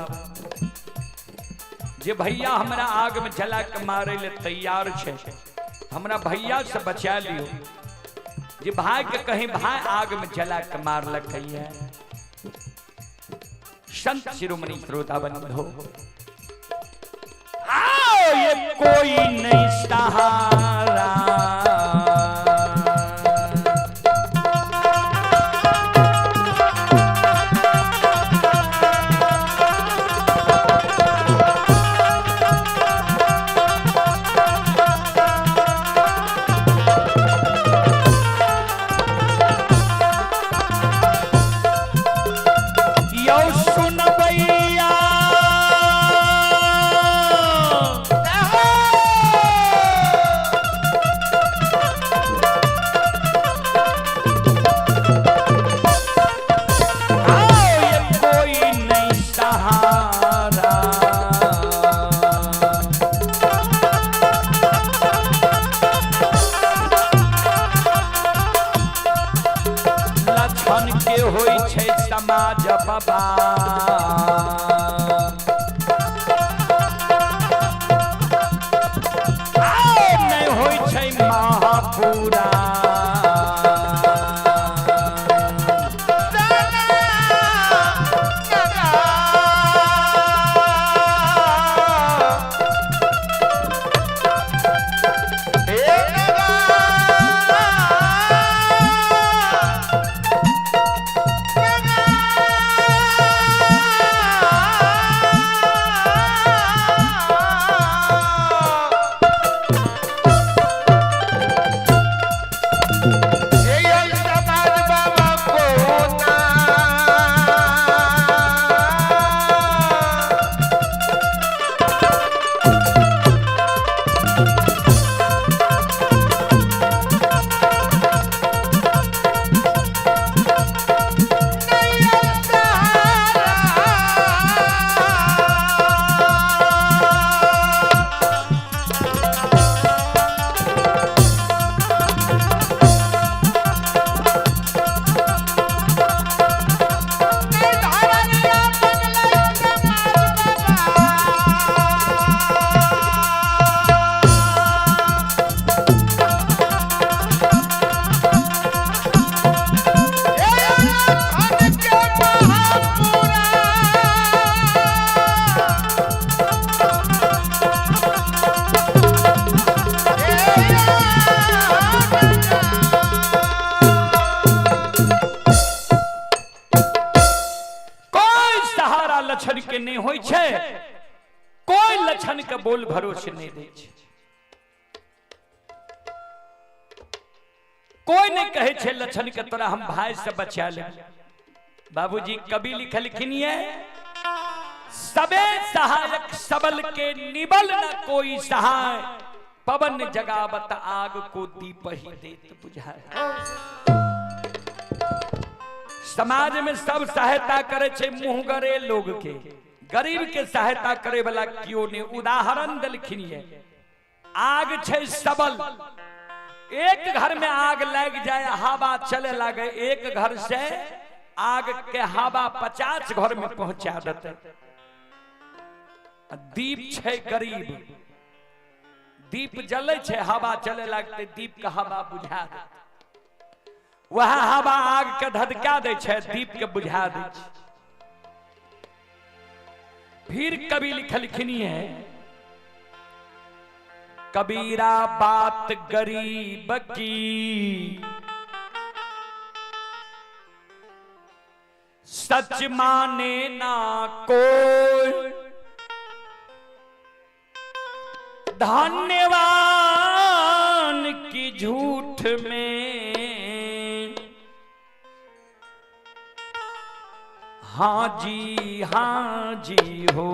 जे भैया हमरा आग में जला के मारे ले तैयार छै, हमरा भैया से बचा लियो। जे भाई के कहीं भाई आग में जला के मारलक है। संत शिरोमणि श्रोता बंधु आओ ये कोई नहीं सहारा, समाज बाबा नहीं होइ छै महापुरा। लक्षण के नहीं होई छै, कोई लक्षण के बोल भरोसे नहीं दै छै, कोई नहीं कहे छै लक्षण के तोरा हम भाई से बचा ले। बाबूजी कवि लिखलखिन ये सबे सहायक सबल के निबल न कोई सहाय, पवन जगावत आग को दीप ही देत बुझाए। समाज में सब सहायता करे छे मुंहगरे लोग के, गरीब के सहायता करे वाला क्यों नहीं। उदाहरण देलखिन ये, आग छै सबल, एक घर में आग लग जाए हवा चले लागे, एक घर से आग के हवा 50 घर में पहुंचा देते। दीप छै गरीब, दीप जले छै, हवा चले लगते, दीप के हवा बुझा दे, वह हवा आग के धधका दे छै, दीप के बुझा दे छै। फिर कवि लिखलखिन है, कबीरा बात गरीब की सच माने ना कोई, धन्यवान की झूठ में हाँ जी हो।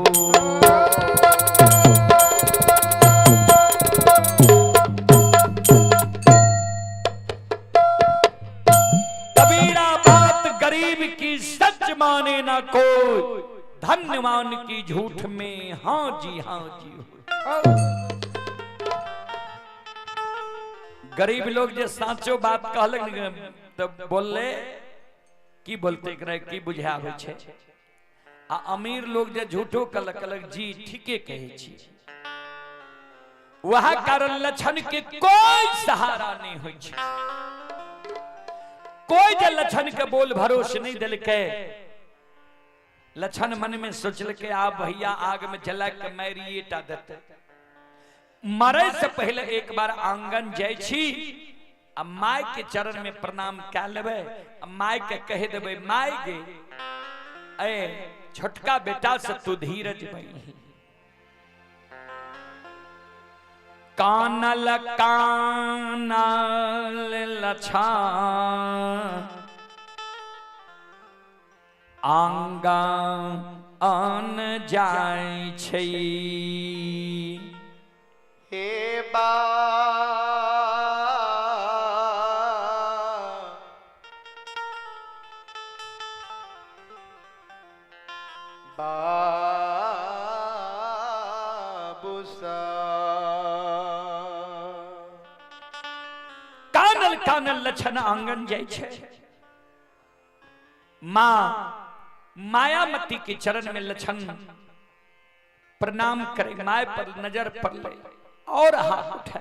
कबीरा बात गरीब की सच माने ना कोई, धन्यवान की झूठ में हाँ जी हो। गरीब लोग जे साचो बात कहलक तो बोलले की बोलते की बुझाबै छै, आ अमीर लोग जे झूठो कहलक कहलक जी ठीके कहै छी। वह कारण लक्षण के कोई सहारा नहीं होइ छै, कोई जे लक्षण के बोल भरोसे नहीं देलकै। लक्षण मन में सोचलकै आ भैया आग में जला के मारिए टा देतै, मरे से पहले एक बार आंगन जाइ छी आ my के चरण में प्रणाम कै लेबै, आ my के कह देबै my गे ए छोटका बेटा से तू धीरज बनी। कानल कानल लछान आंगन आन जाइ छै,
हे बा बाबू सा।
कानल कानल लक्षण आंगन जाइ छै, मां मायामती के चरण में लक्षण प्रणाम करे, my पर नजर पड़ले और हाथ उठा।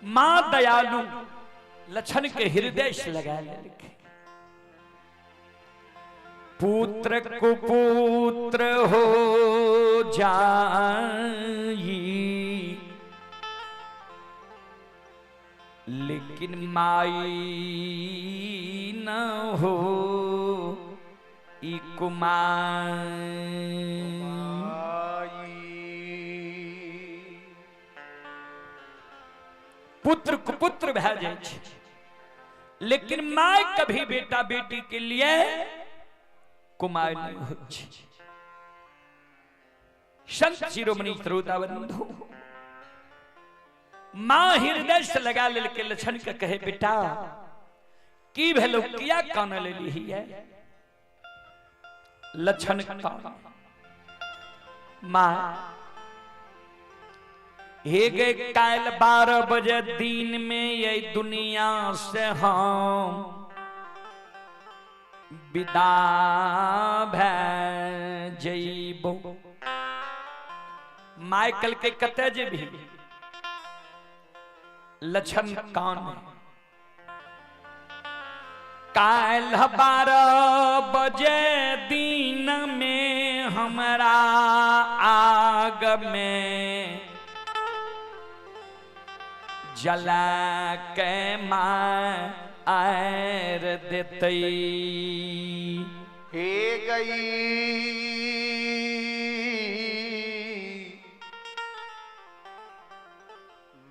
मां दयालु लक्षण के हृदय से लगा लेलकै, पुत्र कुपुत्र हो जाई लेकिन माई न हो ई कुमार। पुत्र कुपुत्र भै जाइ छै, लेकिन my कभी बेटा बेटी के लिए कुमार नहीं होइ छै। संत शिरोमणि श्रोता बंधु, मां हृदय से लगा लेलकै लक्षण के कहे बेटा की भेलो किया कान लेली है। लक्षण कान मां हे गे काल 12 बजे दिन में ये दुनिया से हम विदा भै जइबो। My कहलकै कतऽ जेबही? लक्षण कान काल 12 बजे दिन में हमरा आग में जला के मार देतै।
हे गई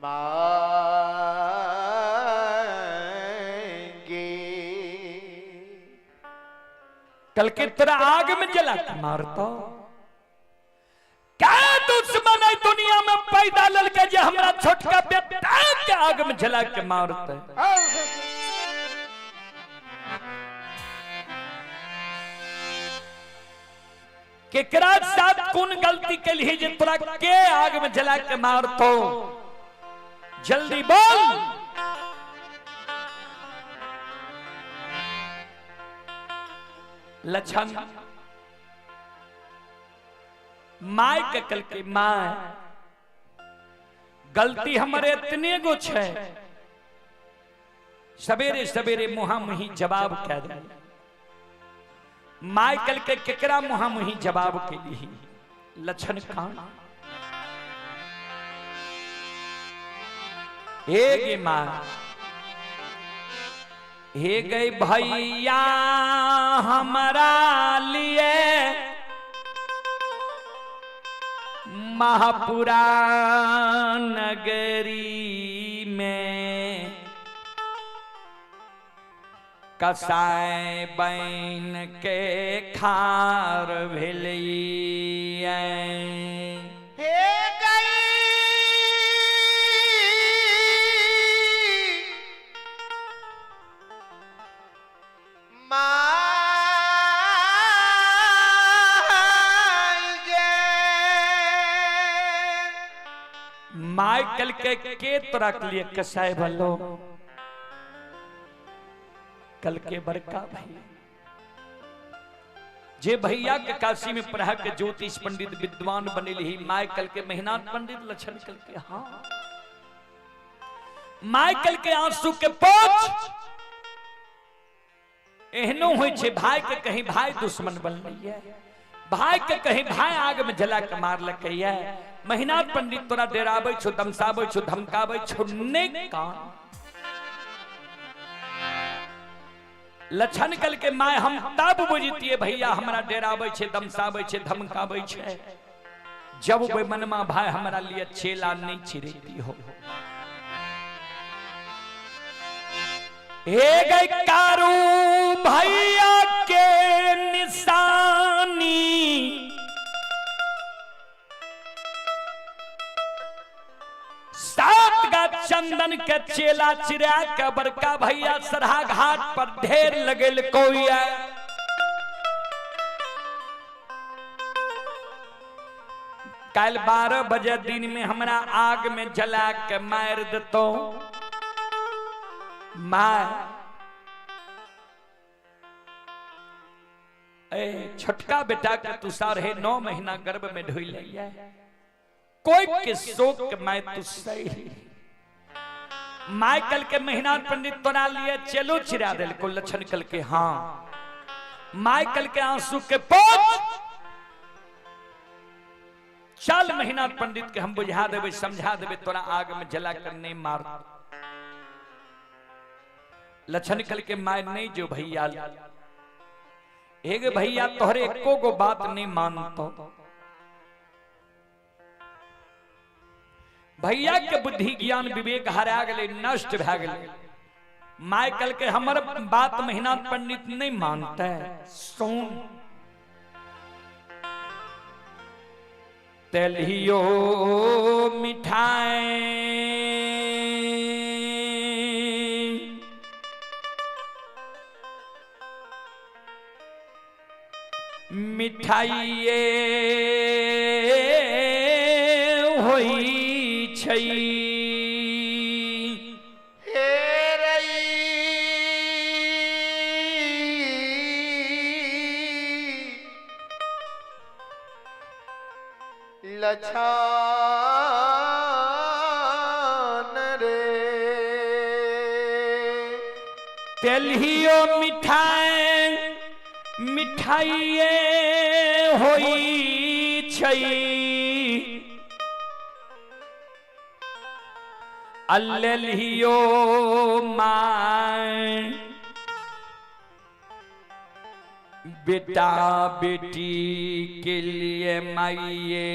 मांगे,
कल के तोरा आग में जला के मारतो। क्या दुश्मन है दुनिया में पैदा ललके जे हमरा छोटका बेटा के आग में जला के मारते। केकरा साथ कोन गलती केलही जे तोरा के आग में जला के मारतो? जल्दी बोल। लक्षण my के कल के my गलती हमारे इतने गो छे, सवेरे सवेरे मुहा मुही जवाब कह दे। My कल के केकरा मुहा मुही जवाब के लिए? लक्षण खान हे गे मां, हे गए भैया हमारा लिए महापुरा नगरी में कसाय बैन के खार भेलिए।
हे गई
माइकल के तोरा के लिए कसाय भलो? कल के बड़का भैया जे भैया के काशी में पढ़ा के ज्योतिष पंडित विद्वान बनेली, माइकल के मेहनाथ पंडित लक्षण कल के। हाँ माइकल के आंसू के पोछ एहनो होई छे, भाई के कहीं भाई दुश्मन बनलैया, भाई के कहीं भाई आग में जला के मारलकैया। महिनाथ पंडित तोरा डेराबै छो, दमसाबै छो, धमकाबै छो, ने कान। लक्षण कल के my हम तब बुझतिए भैया हमरा डेराबै छे, दमसाबै छे, धमकाबै छे, जब वे मनमा भाई हमरा लिए चेला नहीं छिड़ती हो। हे गई कारू भैया के निशानी, सात गा चंदन के चेला चिरा के बड़का भैया सरहा घाट पर ढेर लगेल कोई। कल 12 बजे दिन में हमरा आग में जला के मार देतो। मार ए छोटका बेटा के तू 9.5 महीना गर्भ में ढोई लिया, कोई के शोक के मैं तू सही। माइकल के महीना पंडित तोरा लिए चलो चिरा दिल को लक्षण कल के। हाँ माइकल के आंसू के पोछ चल महीना पंडित के हम बुझा देवे, समझा देवे, तोरा आग में जला कर नहीं मार। लक्षण कल के my नहीं जो भैया, एक भैया तोहरे एको गो बात नहीं मानतो। भैया के बुद्धि ज्ञान विवेक हरा गए, नष्ट भै गए। माइकल के हमर बात महीना पंडित नहीं मानते। सुन तेलियो मिठाई मिठाइये होई छई।
हे रई लछान रे
तेलियो मिठाई मिठाइये होई छई। अल्लियो my बेटा बेटी के लिए माइये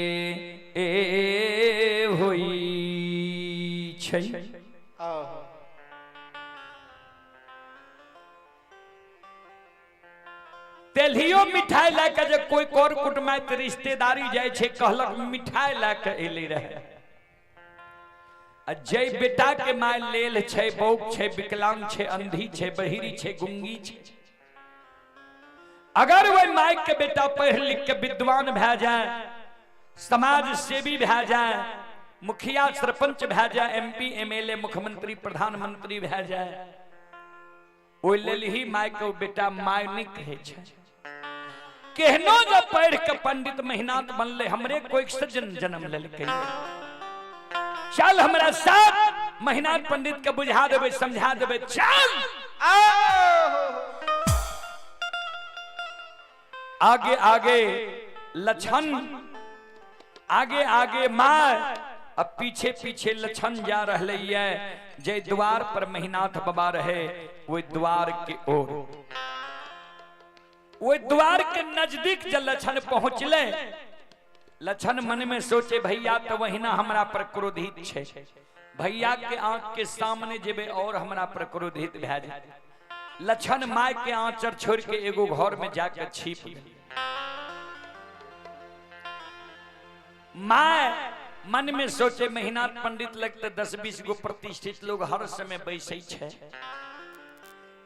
ए होई छई। तेलियो मिठाई लए के जे कोई कर कुटुमाइत रिश्तेदारी जाय छे, कहलक मिठाई लए के एले रहे। जय बेटा के my लेल छे, बौक छे, विकलांग छे, अंधी छे, बहिरी छे, गुंगी छे, अगर वह my के बेटा पढ़ लिख के विद्वान भए जाए, समाज सेवी भए जाए, मुखिया सरपंच भए जाए, एमपी एमएलए मुख्यमंत्री प्रधानमंत्री भए जाए, ओहि लेल ही my के बेटा my नहि कहै छै। केहनो जब पढ़ के पंडित महिनाथ बनले, हमरे कोई सज्जन जन्म लेलकै, चल हमरा साथ महिनाथ पंडित के बुझा देबै, समझा देबै, चल। आगे आगे लछन, आगे आगे my, अब पीछे पीछे लछन जा रहे है। जे द्वार पर महिनाथ बाबा रहे वो द्वार के ओर, वो द्वार के नजदीक जब लछन पहुंचले, लछन मन में सोचे भैया तो वही ना हमरा पर क्रोधित छे, भैया के आंख के सामने जेबे और हमरा पर क्रोधित भए जाए। लछन my के आंचर छोड़ के एगो घर में जाकर छिप गए। My मन में सोचे महिनाथ पंडित लगते 10-20 गो प्रतिष्ठित लोग हर समय बैसै छे,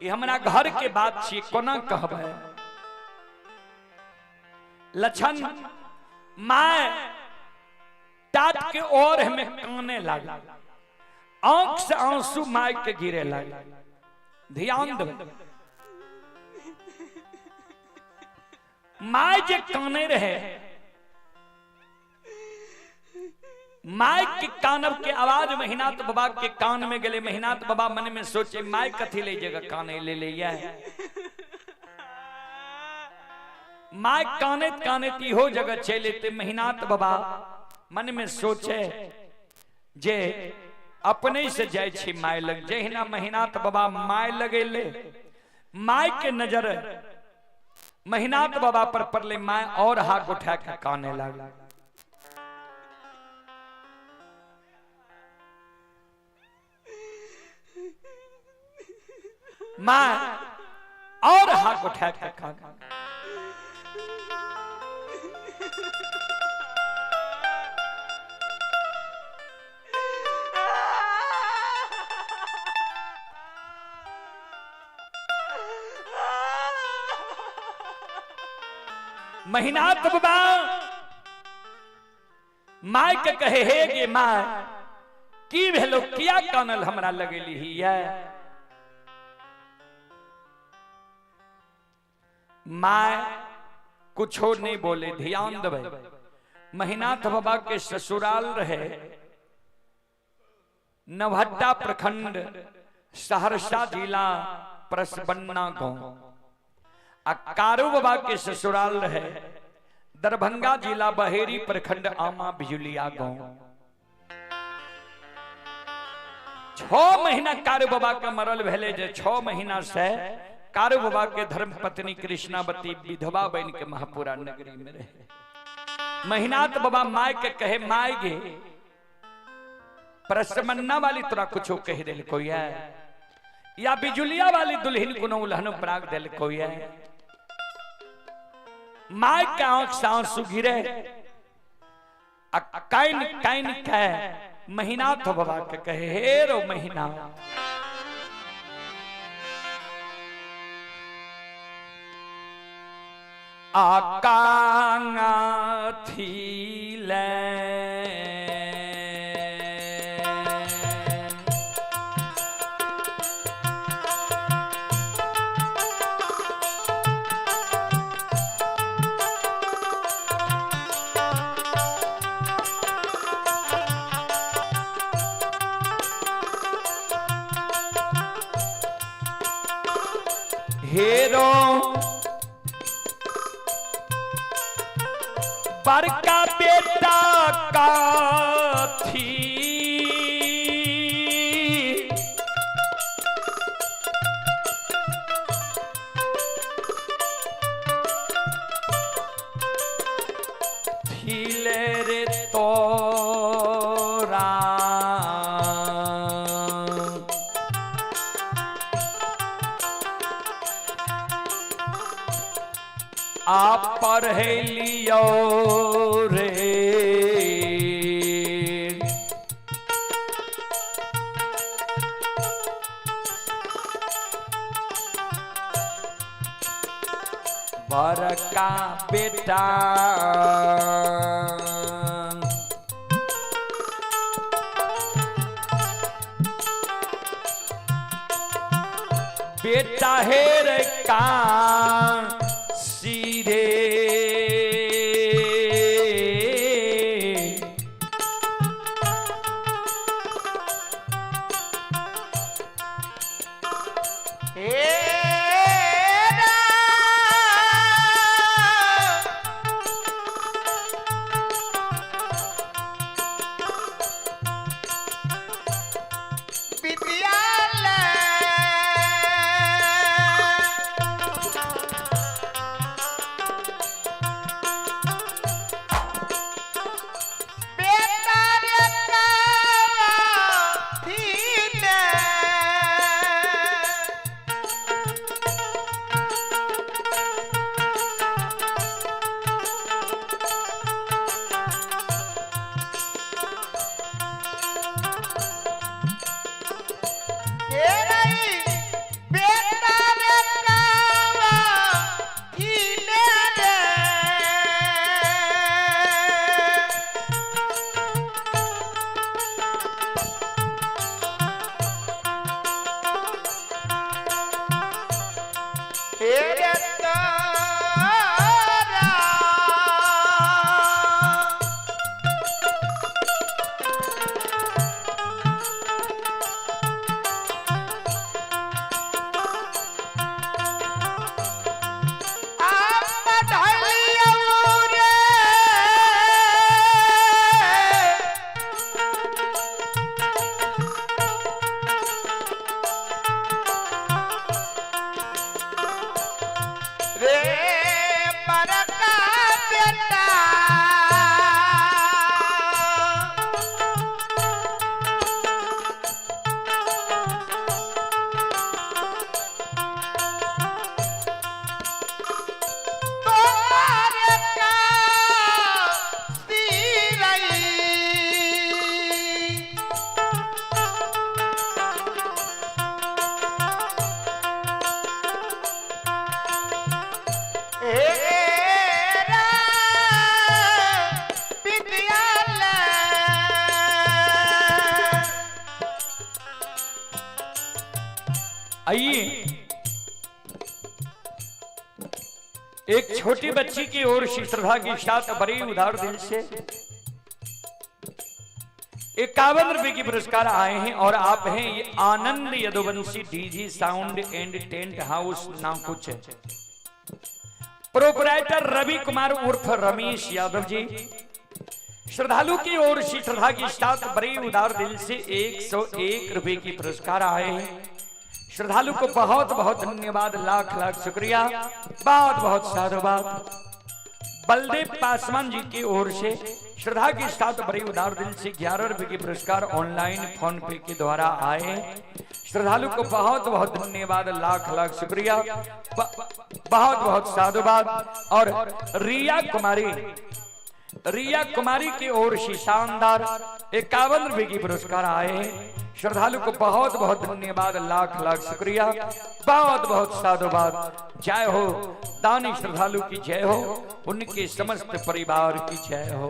ये हमरा घर के बात छी कोना कहबै। लछन my टाट के ओर हमें काने लागल, आंख से आंसू my के गिरे लागल। ध्यान दे, my जे काने रहे, my के कानब के आवाज महिनाथ बाबा के कान में गेले। महिनाथ बाबा मन में सोचे my कथी ले जगह काने ले ले, my काने काने इहो जगह चले ते। महिनाथ बाबा मन में सोचे जे अपने से जाय छी my लग। जहिना महिनाथ बाबा my लगेले, my के नजर महिनाथ बाबा पर पड़ले, my और हाथ उठा के काने लागल। My और हाथ उठा के काने। महिनाथ बाबा my के कहे हे गे my, की भेलो किया कानल हमरा लगेली है। My कुछो नहीं बोले। ध्यान देबै, महिनाथ बाबा के ससुराल रहे नवहट्टा प्रखंड, सहरसा जिला, परसबन्ना गांव। आ कारू बाबा के ससुराल रहे दरभंगा जिला, बहेरी प्रखंड, आमा बिजुलिया गांव। 6 महीना कारू बाबा के मरल भेले, जे 6 महीना से कारू बाबा के धर्म पत्नी कृष्णावती विधवा बन के महापुरा नगरी में रहे। महिनाथ बाबा my के कहे my गे परसमन्ना वाली तोरा कुछो कह दिल कोई है, या बिजुलिया वाली दुल्हन कोनो उलहन प्राग दिल कोई है। My के आंख से आंसू गिरे, काइन काइन कह महिनाथ बाबा के कहे हे रो महीना, आकांगा थीले हेरो बड़का बेटा का थी थीले रे तोरा आप पढ़े लियो रे बड़का बेटा बेटा हेर का सीधे आइए एक छोटी बच्ची की ओर से श्रद्धा के साथ बड़ी उदार दिल से 51 रुपए की पुरस्कार आए हैं और आप हैं ये Anand Yaduvanshi DG sound and tent house नाम कुछ है। प्रोपराइटर रवि कुमार उर्फ रमेश यादव जी श्रद्धालु की ओर से श्रद्धा के साथ बड़े उदार दिल से 101 रुपए की पुरस्कार आए हैं। श्रद्धालु को बहुत बहुत धन्यवाद, लाख लाख शुक्रिया, बहुत बहुत साधुवाद। बलदेव पासवान जी की ओर से श्रद्धा के साथ बड़े उदार दिल से 11 रुपए के पुरस्कार ऑनलाइन फोन पे के द्वारा आए। श्रद्धालु को बहुत बहुत धन्यवाद, लाख लाख शुक्रिया, बहुत बहुत साधुवाद। और रिया कुमारी की ओर से शानदार 51 रुपए की पुरस्कार आए हैं। श्रद्धालु को बहुत बहुत धन्यवाद, लाख लाख शुक्रिया, बहुत बहुत साधुवाद। जय हो दानी श्रद्धालु की जय हो, उनके समस्त परिवार की जय हो।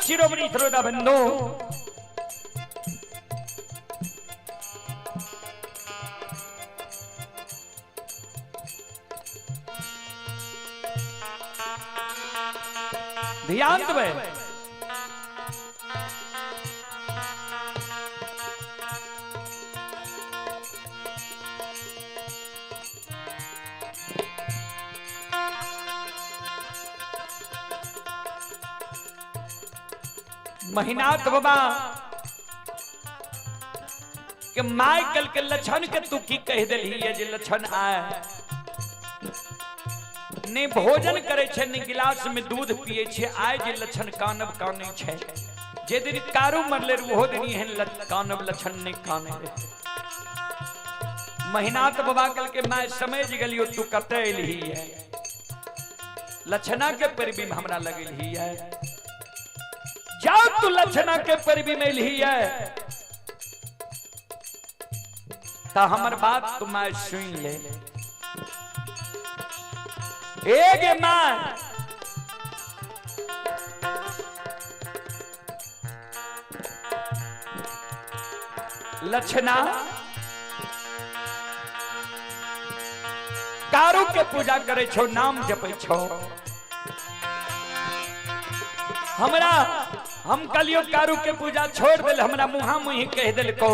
शिरोमणि श्रोता बंधु, ध्यान देबै। महिनाथ बाबा के माइकल के लक्षण के तू की कह देलही है जे लक्षण आए ने भोजन करे छे ने गिलास में दूध पिए छे, आए जे लक्षण कानब काने छे। जे दिन कारू मरले ओहो दिन एहन कानब लक्षण नहीं काने। महिनाथ बाबा कल के my समझ गेलियो तू कते एलही है, लक्षणा के परबी में हमरा लगलही है। जाओ तू लक्षणा के परबी में एलही है ता हमर बात तू my सुन ले। एक my Lakshna Karu के पूजा करे छो, नाम जपे छो। हमरा हम कलियो कारू के पूजा छोड़ दिल, हमरा मुहा मुही कह दिल को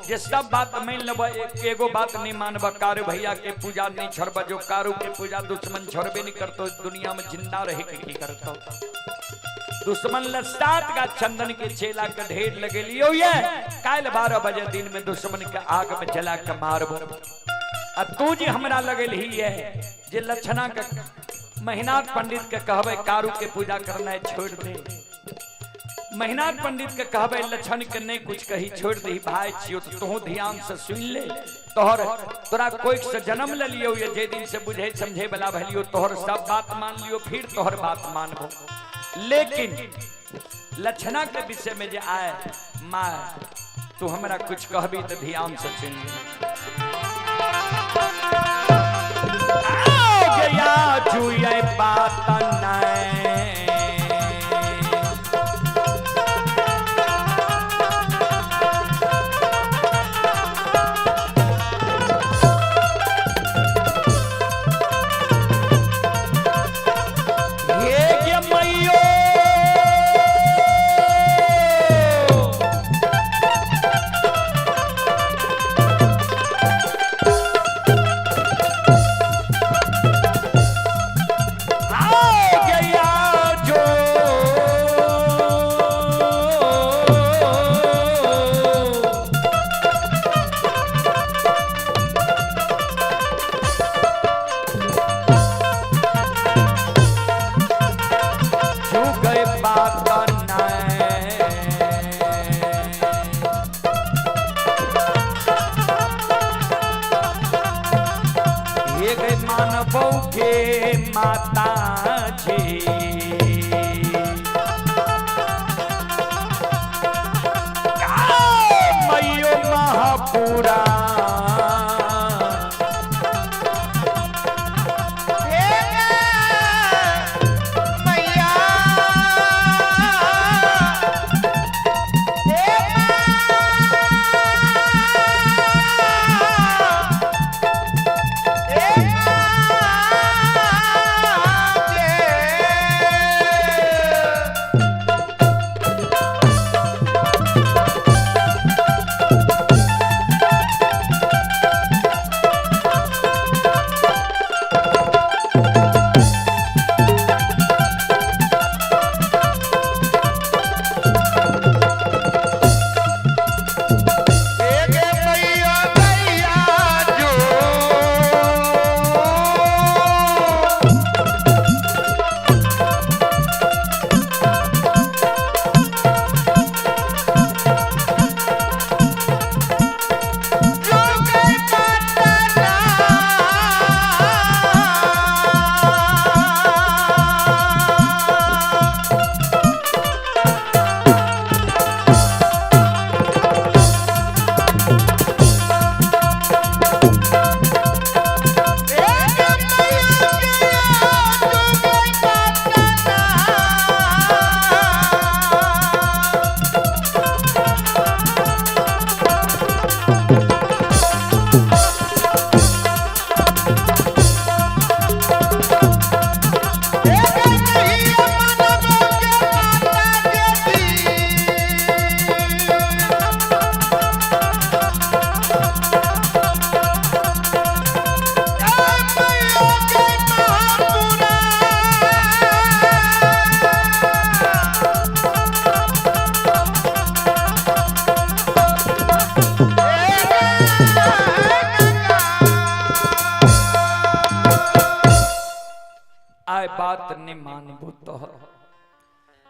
जे सब बात मान लेब, एक एगो बात नहीं मानब, कारू भैया के पूजा नहीं छोड़ब। जो कारू के पूजा दुश्मन छोड़बे नहीं करतो, दुनिया में जिंदा रहे के की करतो। दुश्मन ल 7 गा चंदन के चेला के ढेर लगेलियो ये काल 12 बजे दिन में दुश्मन के आग में जला के मारबो। आ तू जे हमरा लगेलही है जे लक्षणा के महिनाथ पंडित के कहबे कारू के पूजा करना है छोड़ दे। महिनाथ पंडित के कहबे लक्षण के नहीं कुछ कही छोड़ दे भाई छियो तो तू ध्यान से सुन ले। तोहर तोरा कोई से जन्म ले लियो ये जे दिन से बुझे समझे वाला भलियो, तोहर सब बात मान लियो फिर तोहर बात मानबो। लेकिन लक्षणा के विषय में जे आए माँ तू हमरा कुछ कहबी तो ध्यान से सुन ले। गया जुए बात नहीं माता जी मयो महापुरा
मैया।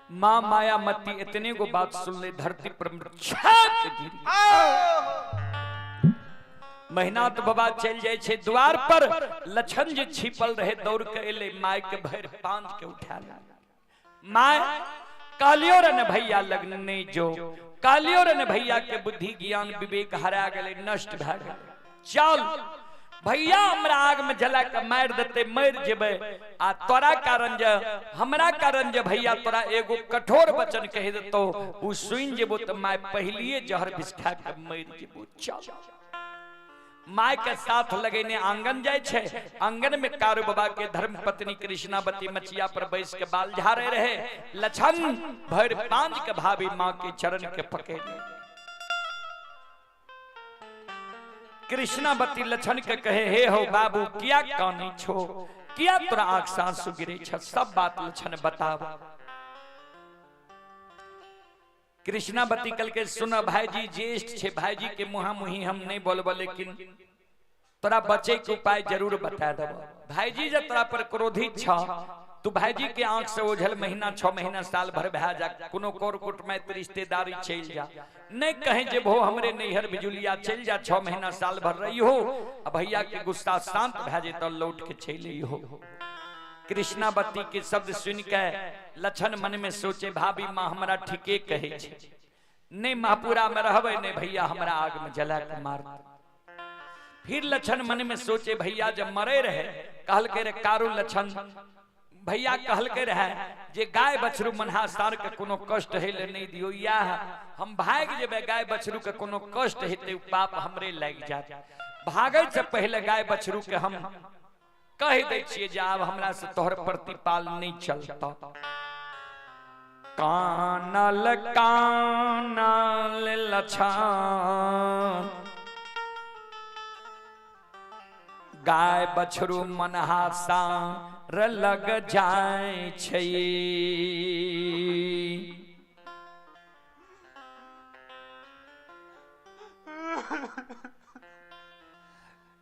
माँ मायामती इतने गो बात सुन ले धरती पर छाक गिरी। महिनाथ बाबा चल जाए छे द्वार पर, लछन जे छिपल रहे दौड़ के एले, my के भर पांच के उठा ले। My कहलियो रे ने भैया लग्न नहीं जो, कहलियो रे ने भैया के बुद्धि ज्ञान विवेक हरा गेले, नष्ट भए गेले। चल भैया हमरा आग में जला के मार देते, मर जेबे, आ तोरा कारण जे हमरा कारण जे भैया तोरा एगो कठोर वचन कह देतो, उ सुन जेबो त my पहलिए जहर विष खा के मर जेबो। चल my के साथ लगेने आंगन जाय छे, आंगन में कारू बाबा के धर्म पत्नी कृष्णावती मचिया पर बैस के बाल झाड़े रहे। लछन भर पांच के भाभी माँ के चरण के पकड़े। कृष्णावती लछन के कहे, हे हो बाबू किया कानी छो, किया तोरा आंख से आंसू गिरे छ, सब बात लछन बताव। कृष्णावती कल के सुन भाईजी ज्येष्ठ छे, भाईजी के मुहा मुही हम नहीं बोलबो, लेकिन तोरा बचे के उपाय जरूर बता देबो। भाईजी जब तोरा पर क्रोधित छ, तू भाईजी के आंख से ओझल महीना 6 महीना साल भर भा जा, कोनो कोर में रिश्तेदारी चल जा, नहीं कहे जे भो हमरे नैहर बिजुलिया चल जा, 6 महीना साल भर रही हो, अब भैया के गुस्सा शांत भा जेतो लौट के चल हो। कृष्णावती के शब्द सुन के लछन मन में सोचे, भाभी माँ हमरा ठीके कहे छे, नहीं महापुरा में रहबे, नहीं भैया हमरा आग में जला के मार। फिर लछन मन में सोचे, भैया जब मरे रहे कहल के रे कारू लछन भैया कहल के रहे जे गाय बछरू मनहा सार के कोनो कष्ट हेले नहीं दियो, या हम भाग जेबे गाय बछरू के कोनो कष्ट हेते पाप हमरे लाग जात। भागे से पहले गाय बछरू के हम कह दै छियै जे आब हमरा से तोहर प्रतिपाल नहीं चलता। कानल कानल लछन गाय बछरू मनहा सार लग जाय छै।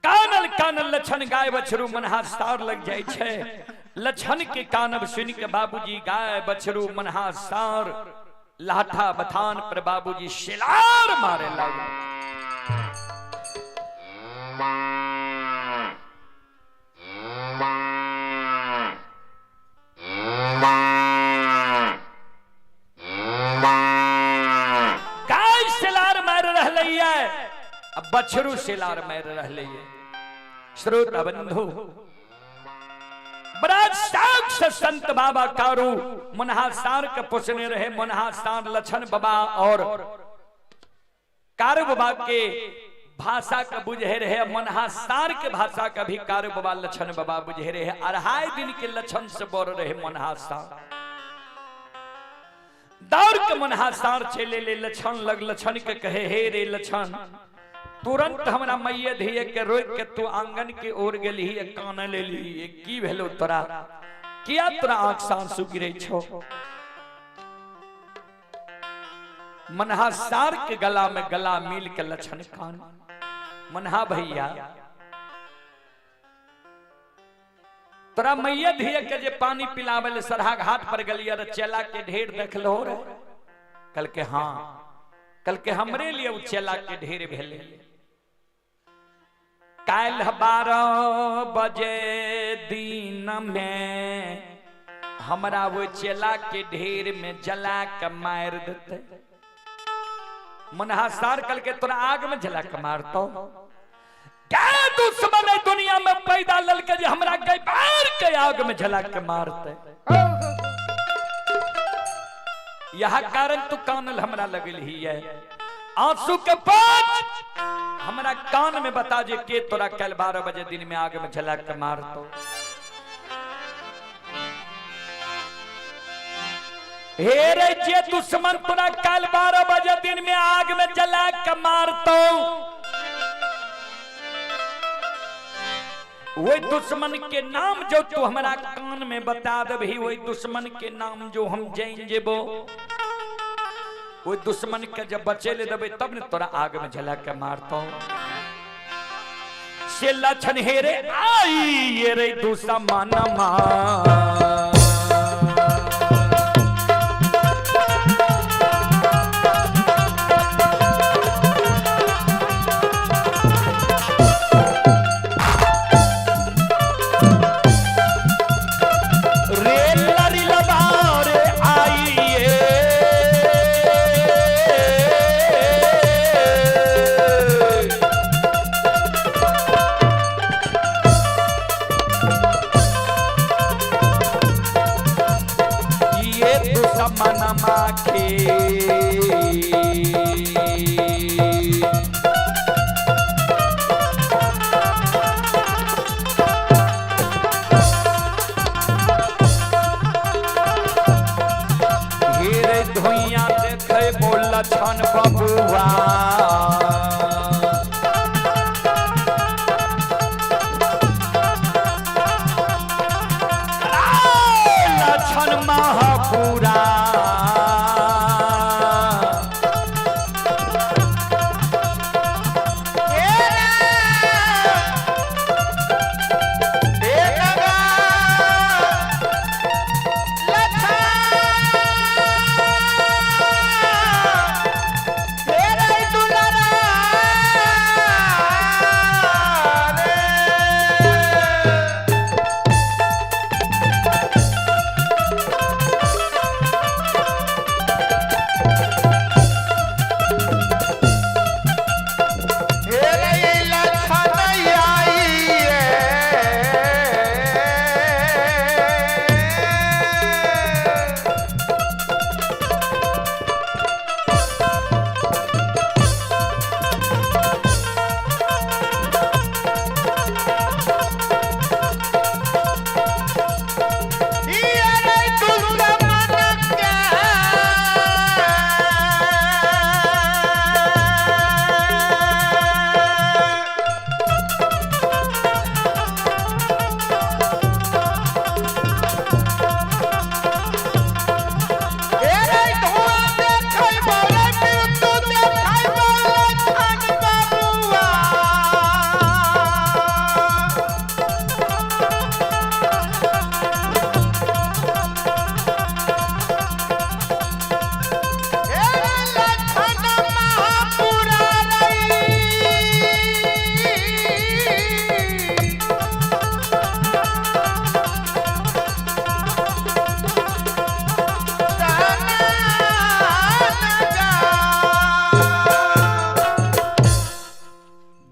कानल कानल लछन गाय बछरू मनहा सार लग जाय छै। लछन के कानब सुन के बाबूजी गाय बछरू मनहा सार लाठा बथान पर बाबूजी शिलार मारे लगे। गाय शिलार मार रहलै है, अब बछरू शिलार मार रहलै है। श्रोता बंधु, बड़ा शौक से संत बाबा कारू मनहा सार के पोसने रहे। मनहा सार लछन बाबा और कारू बाबा के भाषा के बुझे रहे, मनहा सार के भाषा का भी कारू बाबा लछन बाबा बुझे रहे। 2.5 दिन के लछन से बोल रहे मनहा सार। दौड़ के मनहा सार चले ले लछन लग, लछन के कहे, हे रे लछन, तुरंत हमरा मैया धीए के रोक के तू आंगन के ओर गेली, कान लेली, की भेलो तोरा, किया तोरा आंख से आंसू गिरे छो। मनहा सार के गला में गला मिल के लछन कान, मनहा भैया तोरा मैया धीए के जे पानी पिलावे ले सरहा घाट पर गेलिए रे, चेला के ढेर देखलो रे। कल के हाँ, कल के हमरे लिए उ चेला के ढेर भेले। काल्ह 12 बजे दिन में हमरा वो चेला के ढेर में जला के मार देते। मनहा सार कल के तोरा आग में जला के मारतो। क्या दुश्मन है दुनिया में पैदा ललके जे हमरा के बार के आग में जला के मारते। यह कारण तू कानल हमरा लगल ही है, आंसू के पांच हमरा कान में बता जे के तोरा कल 12 बजे दिन में आग में जला के मारतो। हे रे जे दुश्मन तोरा कल 12 बजे दिन में आग में जला के मारतो, वही दुश्मन के नाम जो तू हमरा कान में बता दबही, वही दुश्मन के नाम जो हम जान जेबो, वही दुश्मन के जब बचे ले देबे तब ने तोरा आग में जला के मारतो। से लछन हे रे आई ये रे दुश्मन मा। बबुआ। लक्षण महापुरा।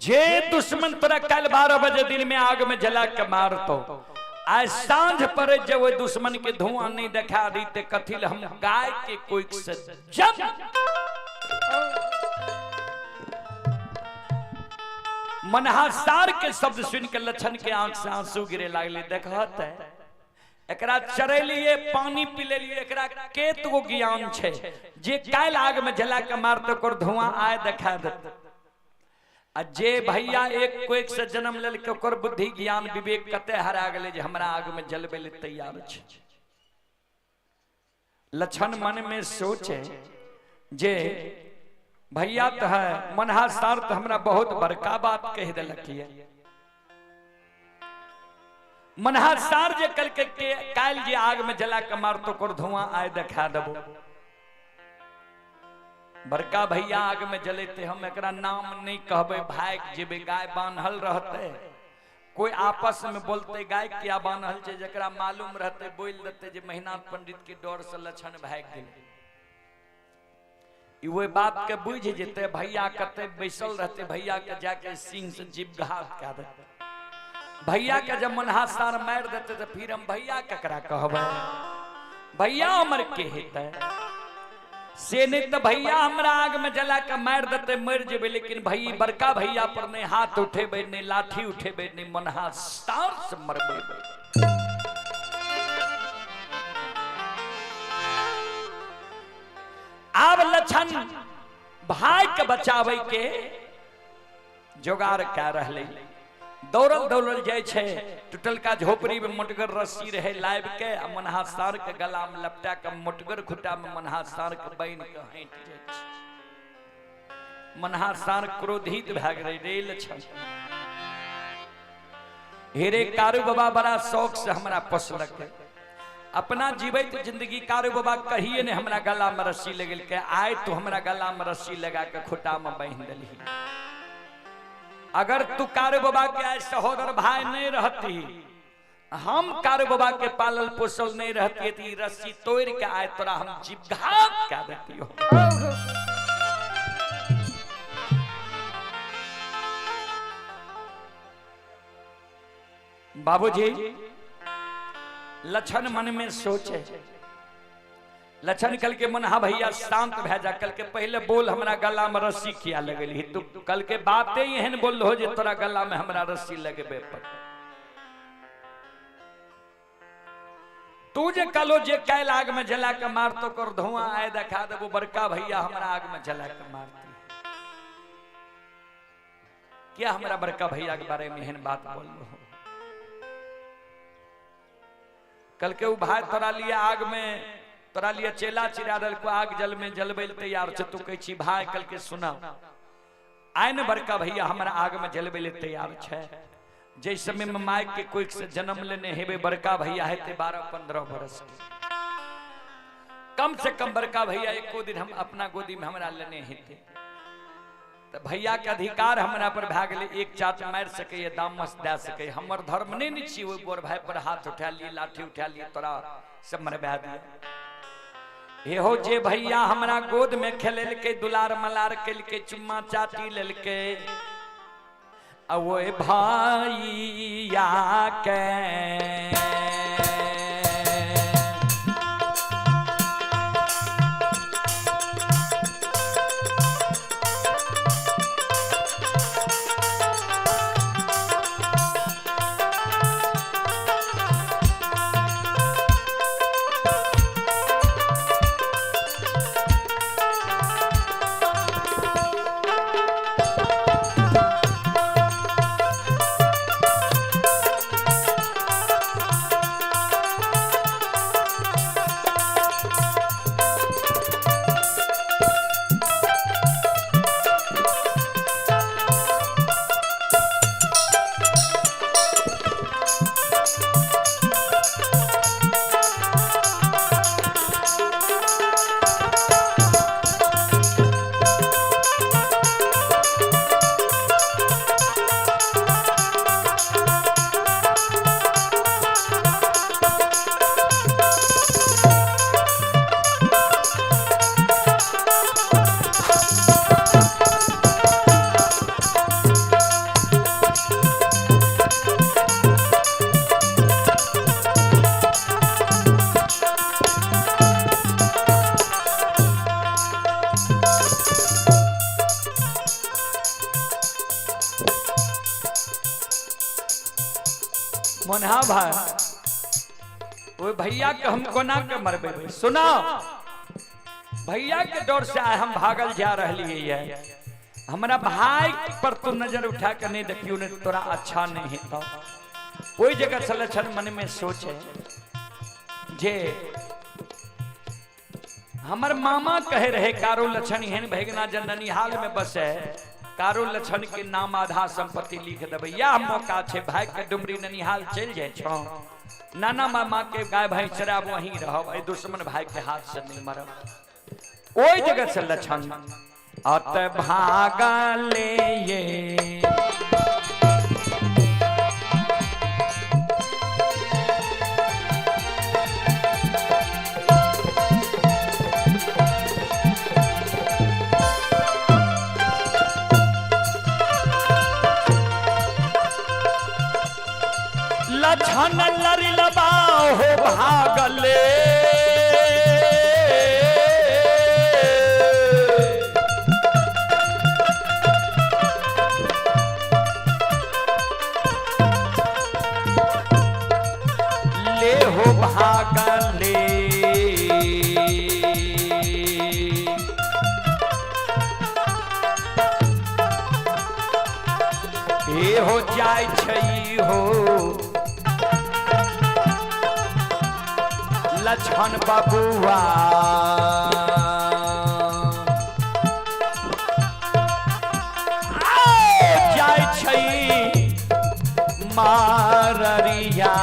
जे दुश्मन तोरा कल 12 बजे दिन में आग में जला के मारतो, आज सांझ पर जब वो दुश्मन के धुआं नहीं देखा दी ते कथिल हम गाय के कोई से जम। मनहासार के शब्द सुन के लक्षण के आंख से आंसू गिरे लागले। देखत है एकरा चरेलिए पानी पिलेलिए, एकरा केत गो ज्ञान छे जे काल आग में जला के मारतो कर धुआं आए देखा देत। आ जे भैया एक को एक से जन्म लेल ओकर बुद्धि ज्ञान विवेक कते हरा गेले जे हमरा आग में जलबे ले तैयार छे। लक्षण मन में सोचे जे भैया तो है मनहासार तो हमरा बहुत बड़का बात कह देलक ये। मनहासार जे कल के काल जे आग में जला के मारतो कर धुआं आए देखा देबो, बड़का भैया आग में जलेते हम एकरा नाम नहीं कहबे, भाग जेबे गाय बान्हल रहते, कोई आपस में बोलते गाय क्या बान्हल छे, जकरा मालूम रहते बोल देते जे महिनाथ पंडित के डर से लक्षण भाग गेले। ई ओहि बात के बुझ जेते भैया कते बैसल रहते, भैया के जाके सिंह से जीभ घात कए देते, भैया के जब मनहासार मारि देते तो फिर हम भैया ककरा कहबै, भैया हमर के हेतै से नहीं तो भैया हमरा आग में जला के मार देते मर जेबे, लेकिन भई बड़का भैया पर नहीं हाथ उठेबे, नहीं लाठी उठेबे, नहीं मनहासार से मरबे। आब लक्षण भाई के बचावे के जोगार कै रहले, दौड़ल दौड़ल जाय छे, टूटलका झोपड़ी में मोटगर रस्सी रहे लाइब के आ मनहासार के गला में लपटा के मोटगर खुटा में मनहासार के बान्हि के हटि जाय छे। मनहासार क्रोधित भए गेलै, रे लक्षण हेरे कारू बाबा बड़ा शौक से हमरा पोसलक, अपना जीवित जिंदगी कारू बाबा कहिए ने हमरा गला में रस्सी लगेलकै, आय तू हमरा गला में रस्सी लगा के खुटा में बान्हि देलही। अगर तू कारू बाबा के आय सहोदर भाई नहीं रहती, हम कारू बाबा के पालल पोसल नहीं रहती तो रस्सी तोड़ के आय तोरा हम जीवघात कह देती हो। बाबूजी लक्षण मन में सोचे, लक्षण कल के मन हा भैया शांत भए जा, कल के पहले बोल हमरा गला में रस्सी किया लगल, तू कल के बाते एहन बोल हो जे तोरा गला में हमरा रस्सी लगबे पर। तू जे कलो जे कैल आग में जला के मारतो कर धुआं आए देखा देबो, बड़का भैया हमरा आग में जला के मारती। क्या हमरा बड़का भैया के बारे में एहन बात बोललो? कल के उ भाई तोरा लिए आग में, तोरा लिए चेला चिरा देलको, आग जल में जलबै लए तैयार छै, तू कहै छी भाई। कल के सुना आइ ने बड़का भैया हमरा आग में जलबै लए तैयार छै। जै समय में माय के कोई से जन्म लेने हेबे बड़का भैया हेतै 12-15 बरस के, कम से कम बड़का भैया एको दिन हम अपना गोदी में हमरा लेने हेतै। तो भैया के अधिकार हमरा पर भए गेलै, एक चाट मारि सकैए, दामस दए सकैए। हमर धर्म नहीं ने छी ओहि बोर भाई पर हाथ उठा लिए, लाठी उठा लिए, तोरा सब मरबा दिया। एहो जे भैया हमरा गोद में खेलेलकै, दुलार मलार केलकै, चुम्मा चाटी लेलकै, आ ओहि भैया के मोनहा भाई ओए भैया के हम कोना के मरबे? सुना भैया के डर से आए हम भागल जा रही है। हमरा भाई पर तू नजर उठा के नहीं देखियो ने तोरा अच्छा नहीं हेतौ। ओहि जगह से लक्षण मन में सोचे जे हमर मामा कहे रहे कारो लक्षण एहन भैगना जन ननिहाल में बसे, कारो लक्षण के नाम आधा संपत्ति लिख देबै। यह मौका छै भाई के डुमरी ननिहाल चलि जाइ छौ, नाना मामा के गाय भैंस चराब, वहीं रहब, एहि दुश्मन भाई के हाथ से नहीं मरब। ओहि जगह से लक्षण अत भागले ये लक्षण लरिलबा हो भागले। ले हो भागले ए हो जाय छै हो लक्षण बबुआ। जाय छै माररिया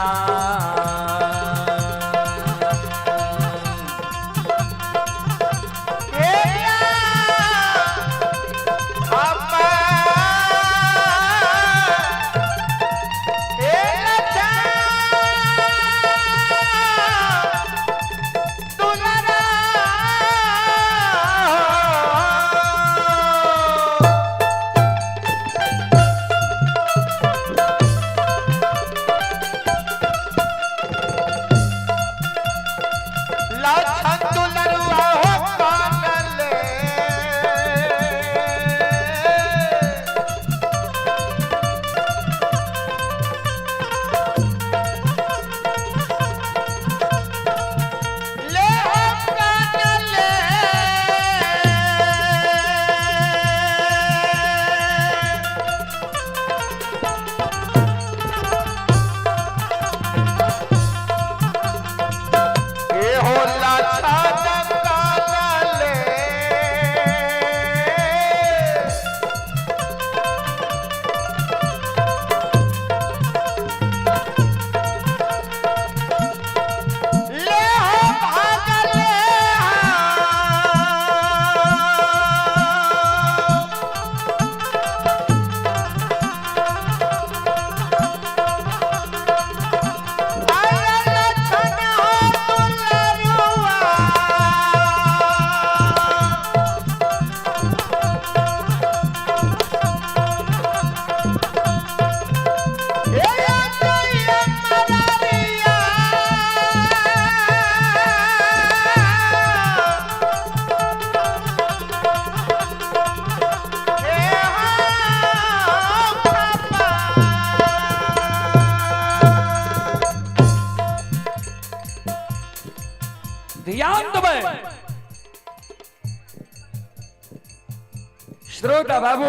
में श्रोता बाबू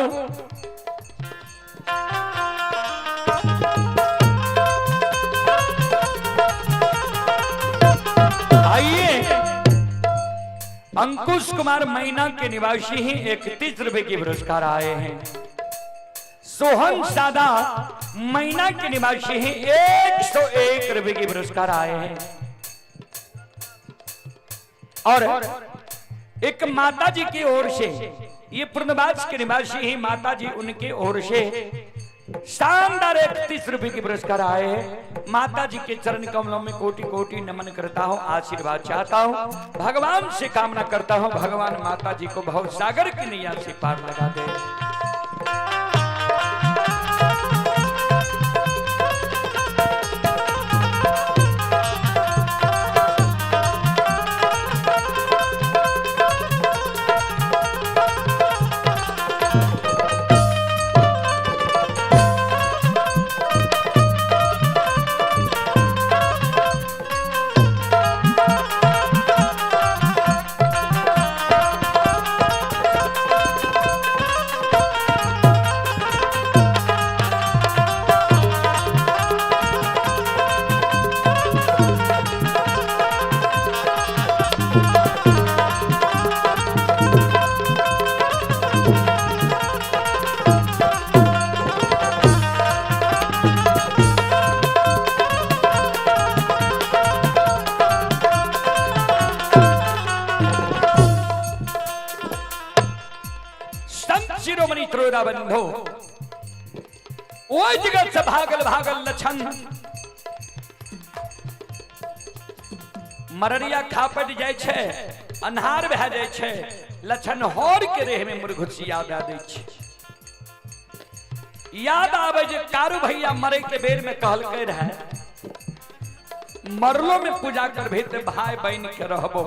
आइए, अंकुश कुमार मैना के निवासी ही 31 रुपए के पुरस्कार आए हैं। सोहन सादा मैना के निवासी ही 101 रुपए के पुरस्कार आए हैं। और एक माता जी की ओर से, ये पूर्णवास के निवासी ही माता जी, उनके ओर से शानदार 31 रुपए के पुरस्कार आए हैं। माता जी के चरण कमलों में कोटि कोटि नमन करता हूँ, आशीर्वाद चाहता हूँ, भगवान से कामना करता हूँ, भगवान माता जी को भव सागर की नैया से पार लगा दे। शिरोमणि त्रोरा बंधो ओहि जगह से भागल भागल लछन मररिया खापट जाय छै, अन्हार भए जाय छै, लछन होर के रेह में मुरघुसिया दए दै छै। याद आवे जे कारू भैया मरे के बेर में कहलकै रहे, मरलो में पूजा करबे ते भाई बन के रहबो।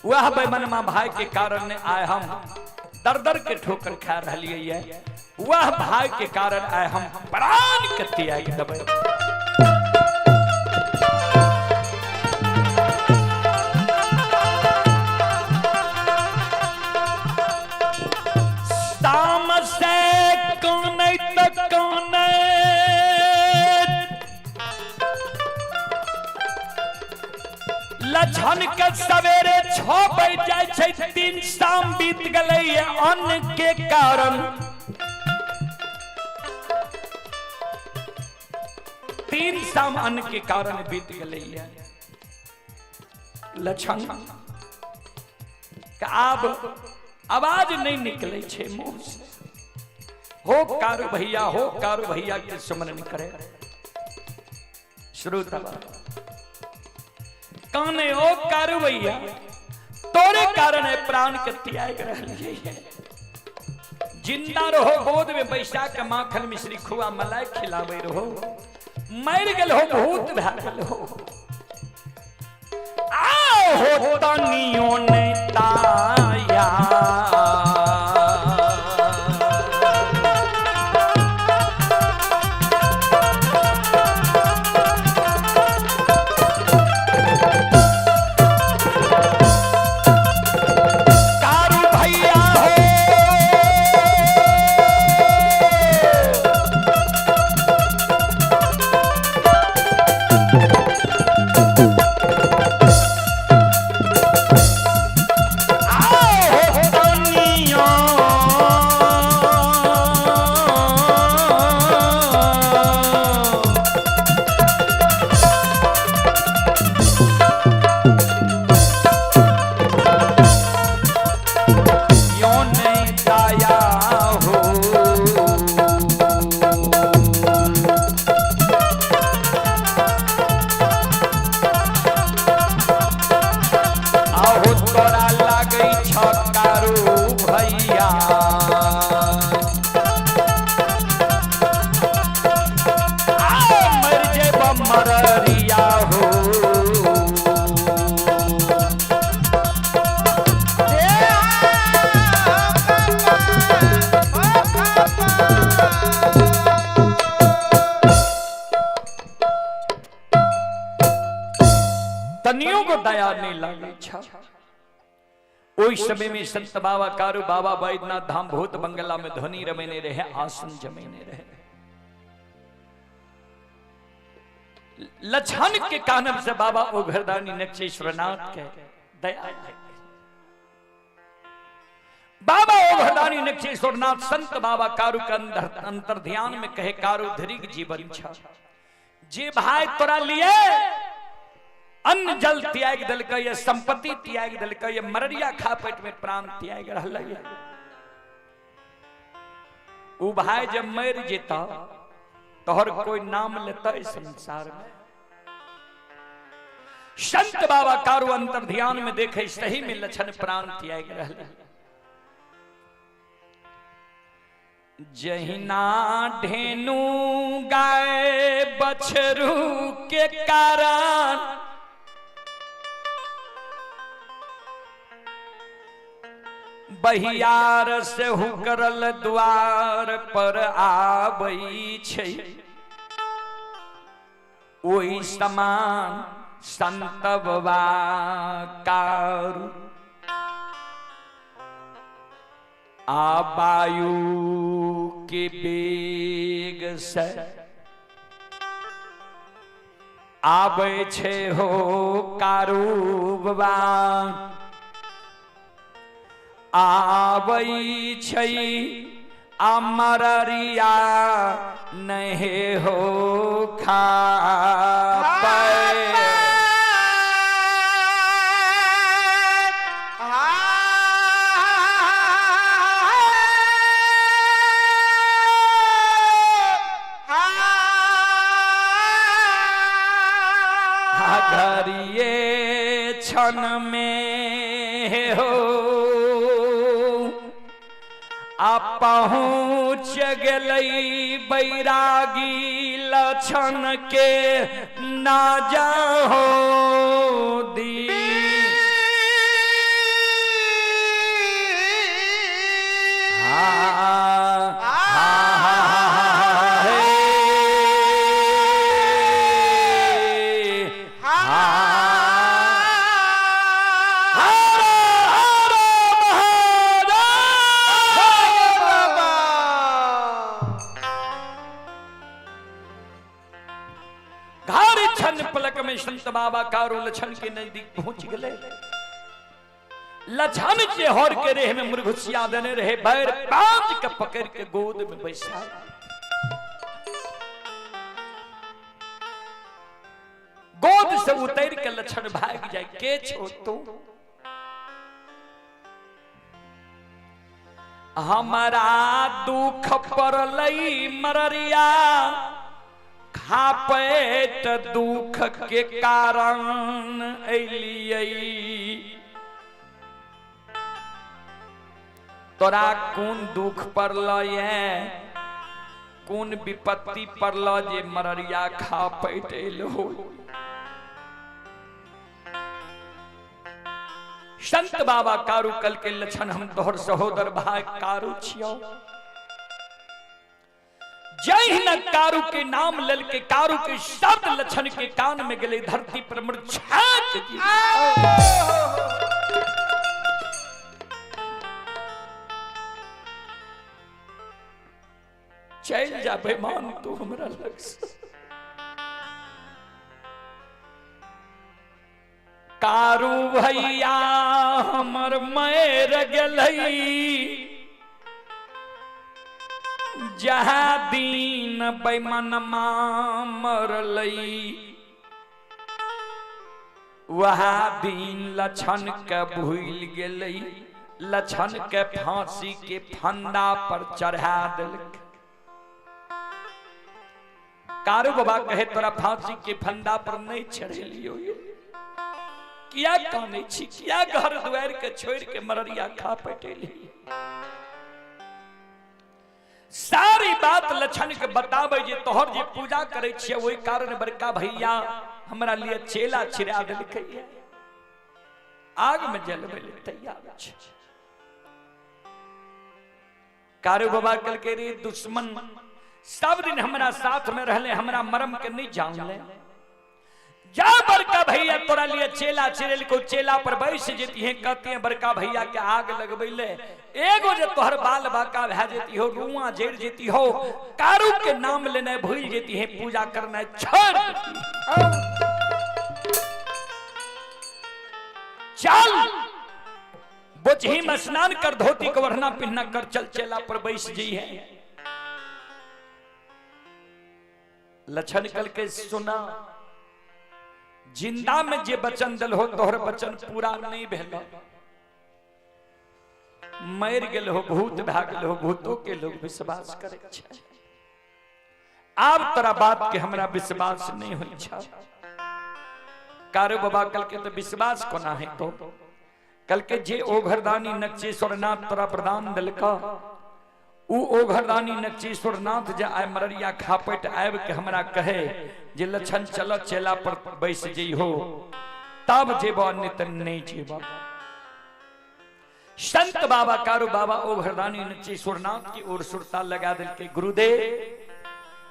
वह बेमनमा भाई के कारण ने आए हम दर दर के ठोकर खा रही है, वह भाई के कारण आए हम प्राण के त्याग देबै। ताम से कौन त कौन लछन के सवेरे 6 बज जाय छै, 3 शाम बीत गलै अन्न के कारण। 3 शाम अन्न के कारण बीत गलै लछन के आब आवाज नहीं निकले छै मुंह से। हो कारू भैया, हो कारू भैया के सुमरन करे। श्रोता काने ओ कारू भैया, तोरे कारण है प्राण के त्याग रही है। जिंदा रहो गोद में बैसा के माखन मिश्री खुआ मलाई खिलावे रहो, मर गल हो भूत भा गल हो। आओ हो तनियो ने ताया तनियो को दया नहीं लगे। छ। ओहि समय में संत बाबा कारू बाबा बैद्यनाथ धाम भूत बंगला में ध्वनि रमेने रहे, आसन जमेने रहे। लछन के कानब से बाबा ओ घरदानी नक्षेश्वरनाथ के दया बाबा ओ घरदानी नक्षेश्वरनाथ संत बाबा कारू के अंदर अंतर ध्यान में कहे कारू धरिक जीवन छ जे भाई तोरा लिए अन्न जल त्याग दिलकै ये, संपत्ति त्याग दिलकै ये, मररिया खा पेट में प्राण त्याग रहलै। उ भाई जब मर जेता तोहर कोई नाम लेता इस संसार में। संत बाबा कारू अंतर ध्यान में देखे सही में लक्षण प्राण त्याग रहलै। जहिना ढेनु गाय बछरू के कारण बहियार से हुकरल द्वार पर आबै छै, ओहि समान संत बाबा कारू आ वायु के वेग से आबै छै हो कारू बाबा, आबै छै अमरिया नहीं हो खा घरिए क्षण में हो आ पहुँच गेलै बैरागी लक्षण के ना जाहो दी। पलक में संत बाबा कारू लक्षण के नजदीक पहुंच गए। लक्षण के हर के रेह में मुर्घुसिया देने रहे, बैर पांच के पकड़ के गोद में बैसा गोद से उतर के लक्षण भाग जाए। के छो तू हमारा दुख पड़लई मररिया खा पेट दुख के कारण अलियै, तोरा कोन दुख पड़ल ये, कोन विपत्ति पड़ल जे मररिया खा पेट एलो। संत बाबा कारू कल के लक्षण हम तोहर सहोदर भाई कारू छियो। जहिना कारू के नाम लल के कारू के शब्द लक्षण के कान में गले, धरती पर मूर्छा के गिर। चल जा बेमान तू हमरा लग से। कारू भैया हमर मर गेलै जहाँ दिन बेमनमा मरलै, वहाँ दिन लक्षण के भूल गेलै, लक्षण के फांसी के फंदा पर चढ़ा देलक। कारू बाबा कहे तोरा फांसी के फंदा पर नहीं चढ़ेलियो, किया कानै छी, किया घर दुआर के छोड़ के मररिया खा पटेली। सारी बात लक्षण के बताबै जे तोहर जे पूजा करै छियै ओहि कारण बड़का भैया हमरा लिए चेला छिड़ा देलकै, आग में जलबै ले तैयार छै। कारू बाबा कहलकै रे दुश्मन सब दिन हमरा साथ में रहले, हमरा मरम के नहीं जानले, जा बड़का भैया तोरा लिए चेला चिड़ेल को चेला पर बैस जेती है, कहती है बड़का भैया के आग लगबैले, एगो जे तोहर बाल बाका भए जेती हो, रुआ जड़ जेती हो, कारू के नाम लेने भूल जेती है, पूजा करना छोड़ देती। चल बोचही में स्नान कर, धोती को वरना पिन्ना कर, चल चेला पर बैस जी है। लक्षण कल के सुना, जिंदा में जे वचन दल हो तोहर वचन पूरा नहीं भेल, मर गेल हो, भूत भए गेल हो, भूतों के लोग विश्वास करे छै। आब तोरा बात के हमरा विश्वास नहीं होइ छै। कारू बाबा कल के तो विश्वास कोना है, तो कल के जे ओघरदानी नक्चेश्वर नाथ तोरा प्रदान दिलका, उ ओघरदानी नक्चेश्वर नाथ जे आय मररिया खापट आबि के हमरा कहे जे लक्षण चल चेला पर बैस जइहो, तब जेबो नहीं त नहीं जेबो। संत बाबा कारू बाबा ओघरदानी नक्चेश्वर नाथ की ओर सुरता लगा दिलके, गुरुदेव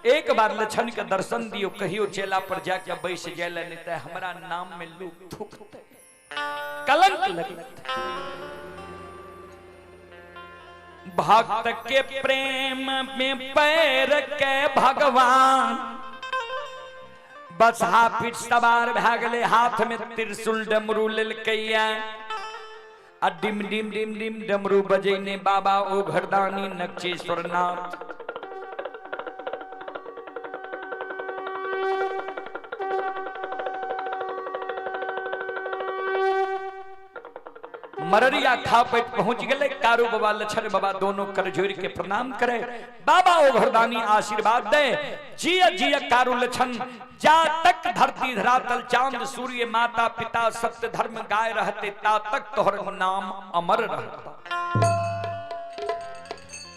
एक बार लक्षण के दर्शन दियो, कहियो चेला पर जाके बैस जाय नहीं त हमरा नाम में लोग थूकते, कलंक लगते। भक्त के प्रेम में पैर के भगवान बसहा पीठ सवार भए गेलै, हाथ में त्रिशूल डमरू लेलकैया, आ डिम डिम डिम डिम डमरू बजेने बाबा ओघरदानी नक्चेश्वर नाथ। मररिया खापट पहुंच गए, कारू बाबा लक्षण बाबा दोनों कर जोड़ के प्रणाम करे, बाबा ओघरदानी आशीर्वाद दे, जिया जिया कारू लक्षण, जा तक धरती धरातल चांद सूर्य माता पिता सत्य धर्म गाय रहते, ता तक तोहर नाम अमर रहता।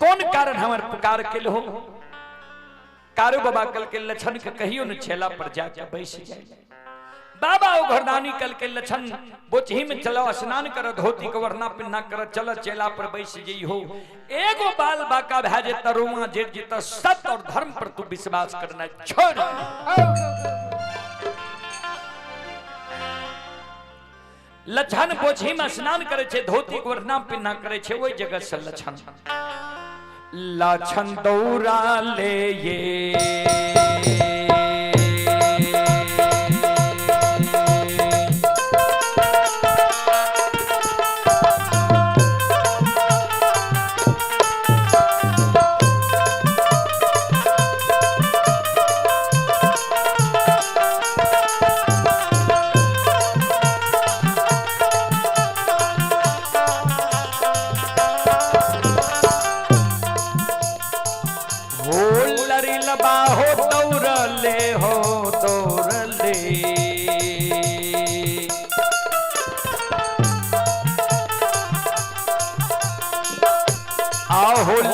कौन कारण हमर पुकार के हो? कारू बाबा कल के लक्षण के कहियो न छेला पर जाके बैस जाए। बाबा ओघरदानी कल के लक्षण बोचही में चलो, स्नान कर, धोती को वरना पिन्ना कर, चल चेला पर बैस जई हो, एगो बाल बाका भए जेता, रुआ जेठ जेता, सत्य और धर्म पर तू विश्वास करना छोड़। लक्षण बोचही में स्नान करे छे, धोती को वरना पिन्ना करे छे, ओहि जगह से लक्षण लक्षण दौड़ा ले ये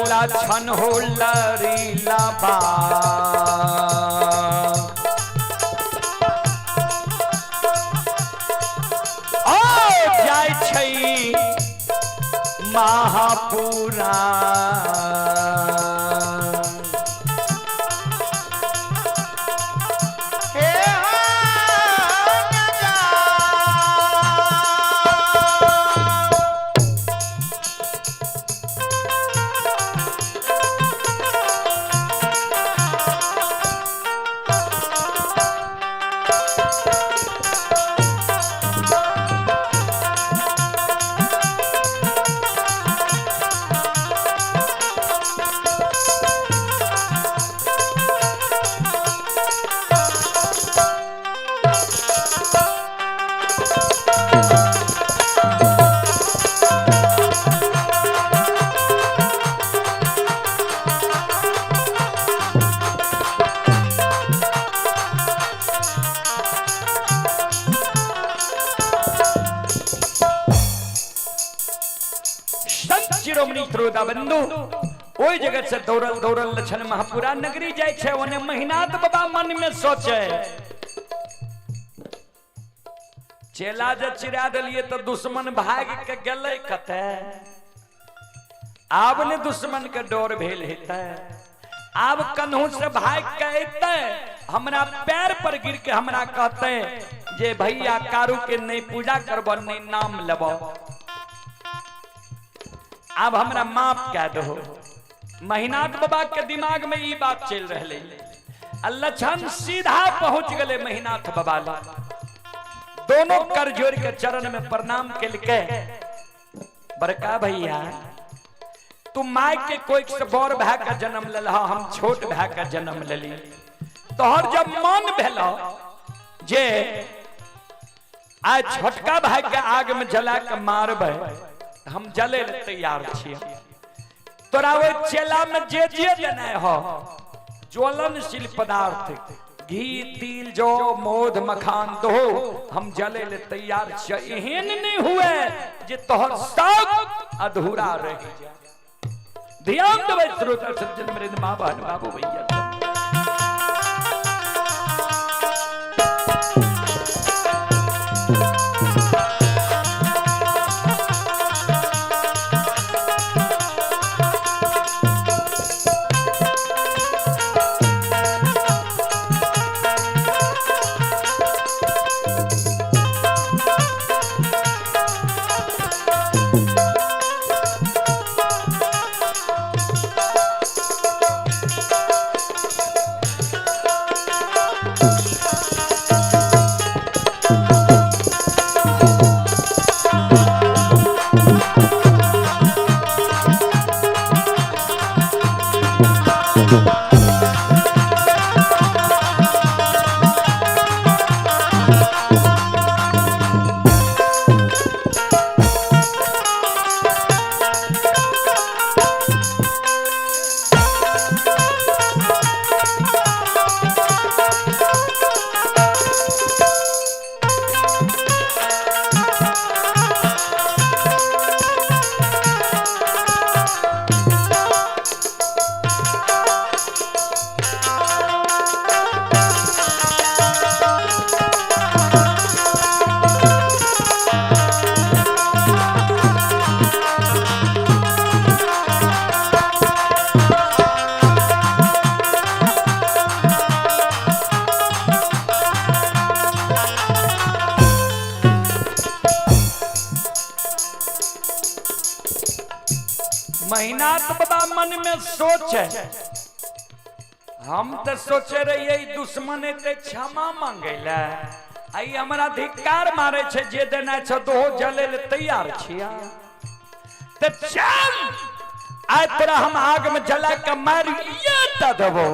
लक्षण हो लरीला बा ओ जाय छै महापुरा। बंधु ओहि जगह से दौड़ल दौड़ल लक्षण महापुरा नगरी जाय छै, ओने महिनाथ बाबा मन में सोचे चेला जे चिरा देलिए तो दुश्मन भाग के गेलै कतै, आब ने दुश्मन के डर भेल हेतै, आब कन्हू से भाग के अयतै, हमरा पैर पर गिर के हमरा कहते जे भैया कारू के नहीं पूजा करब, नहीं नाम लेब, आब हमरा माफ कह दो। महिनाथ बाबा के दिमाग में ई बात चल रहा। लक्षण सीधा पहुंच गए महिनाथ बाबा लग, दोनों कर जोड़ के चरण में प्रणाम केलकै, बड़का भैया तू my के कोई से बड़ भाई का जन्म लेल, हम छोट भाई का जन्म लेली, तोहर जब मन भेल जे आइ छोटका भाई के आग में जला के मारबै, हम जले ले तैयार छियै। तोरा ओहि चेला में जे जे देने हो ज्वलनशील पदार्थ, घी तिल जौ मौध मखान दो, हम जले ले तैयार छियै। एहन नहीं हुए जे तोहर शौक अधूरा रह जाए। ध्यान देबै श्रोता सज्जन मेरे माँ बहन बाबू भैया। महिनाथ बाबा मन में सोचे, हम तो सोचे रहिए दुश्मन एते क्षमा मांगे ले, आई हमरा धिक्कार मारे छे, जे देना छे दो जले ले तैयार छिया, ते चल आय तोरा हम आग में जला के मारिए त देबो।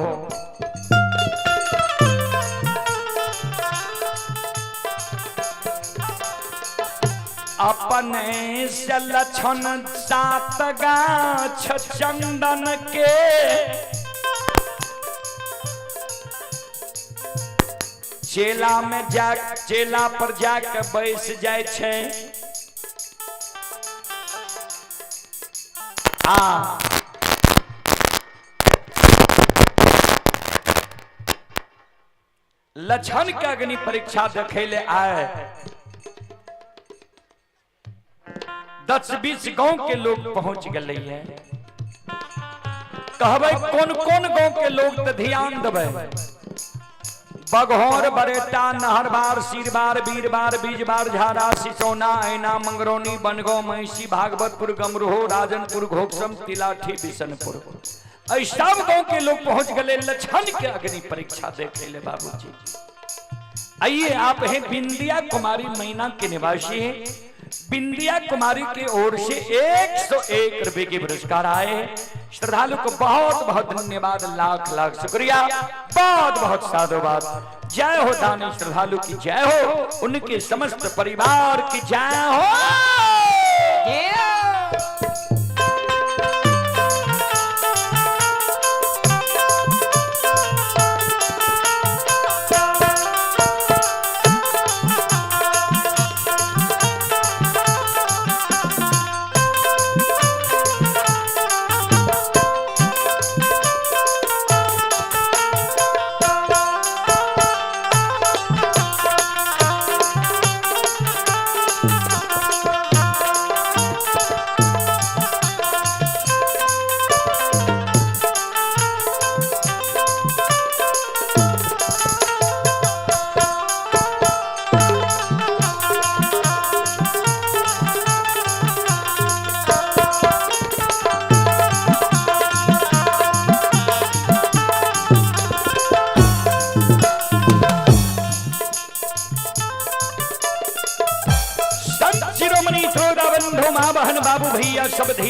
अपने से लक्षण सात गाछ चंदन के, चेला में जा चेला पर जाके बैस जाय छै। आ लक्षण के अग्नि परीक्षा देखे ले आए 10-20 गांव के लोग पहुंच गए है। कहबै कौन कौन गांव के लोग तो ध्यान देबै, बघौर बरेटा नहरबार सीरबार बीरबार बीजबार झारा सिसौना ऐना मंगरौनी बनगांव महिषी भागवतपुर गमरोह राजनपुर घोकसम तिलाठी बिशनपुर, सब गांव के लोग पहुंच गए लक्षण के अग्नि परीक्षा देखे ले। बाबूजी आइए, आप हैं बिंदिया कुमारी मैना के निवासी हैं। बिंदिया कुमारी की ओर से 101 रुपए के पुरस्कार आए। श्रद्धालु को बहुत बहुत धन्यवाद, लाख लाख शुक्रिया, बहुत बहुत साधुवाद। जय हो दानी श्रद्धालु की जय हो, उनके समस्त परिवार की जय हो।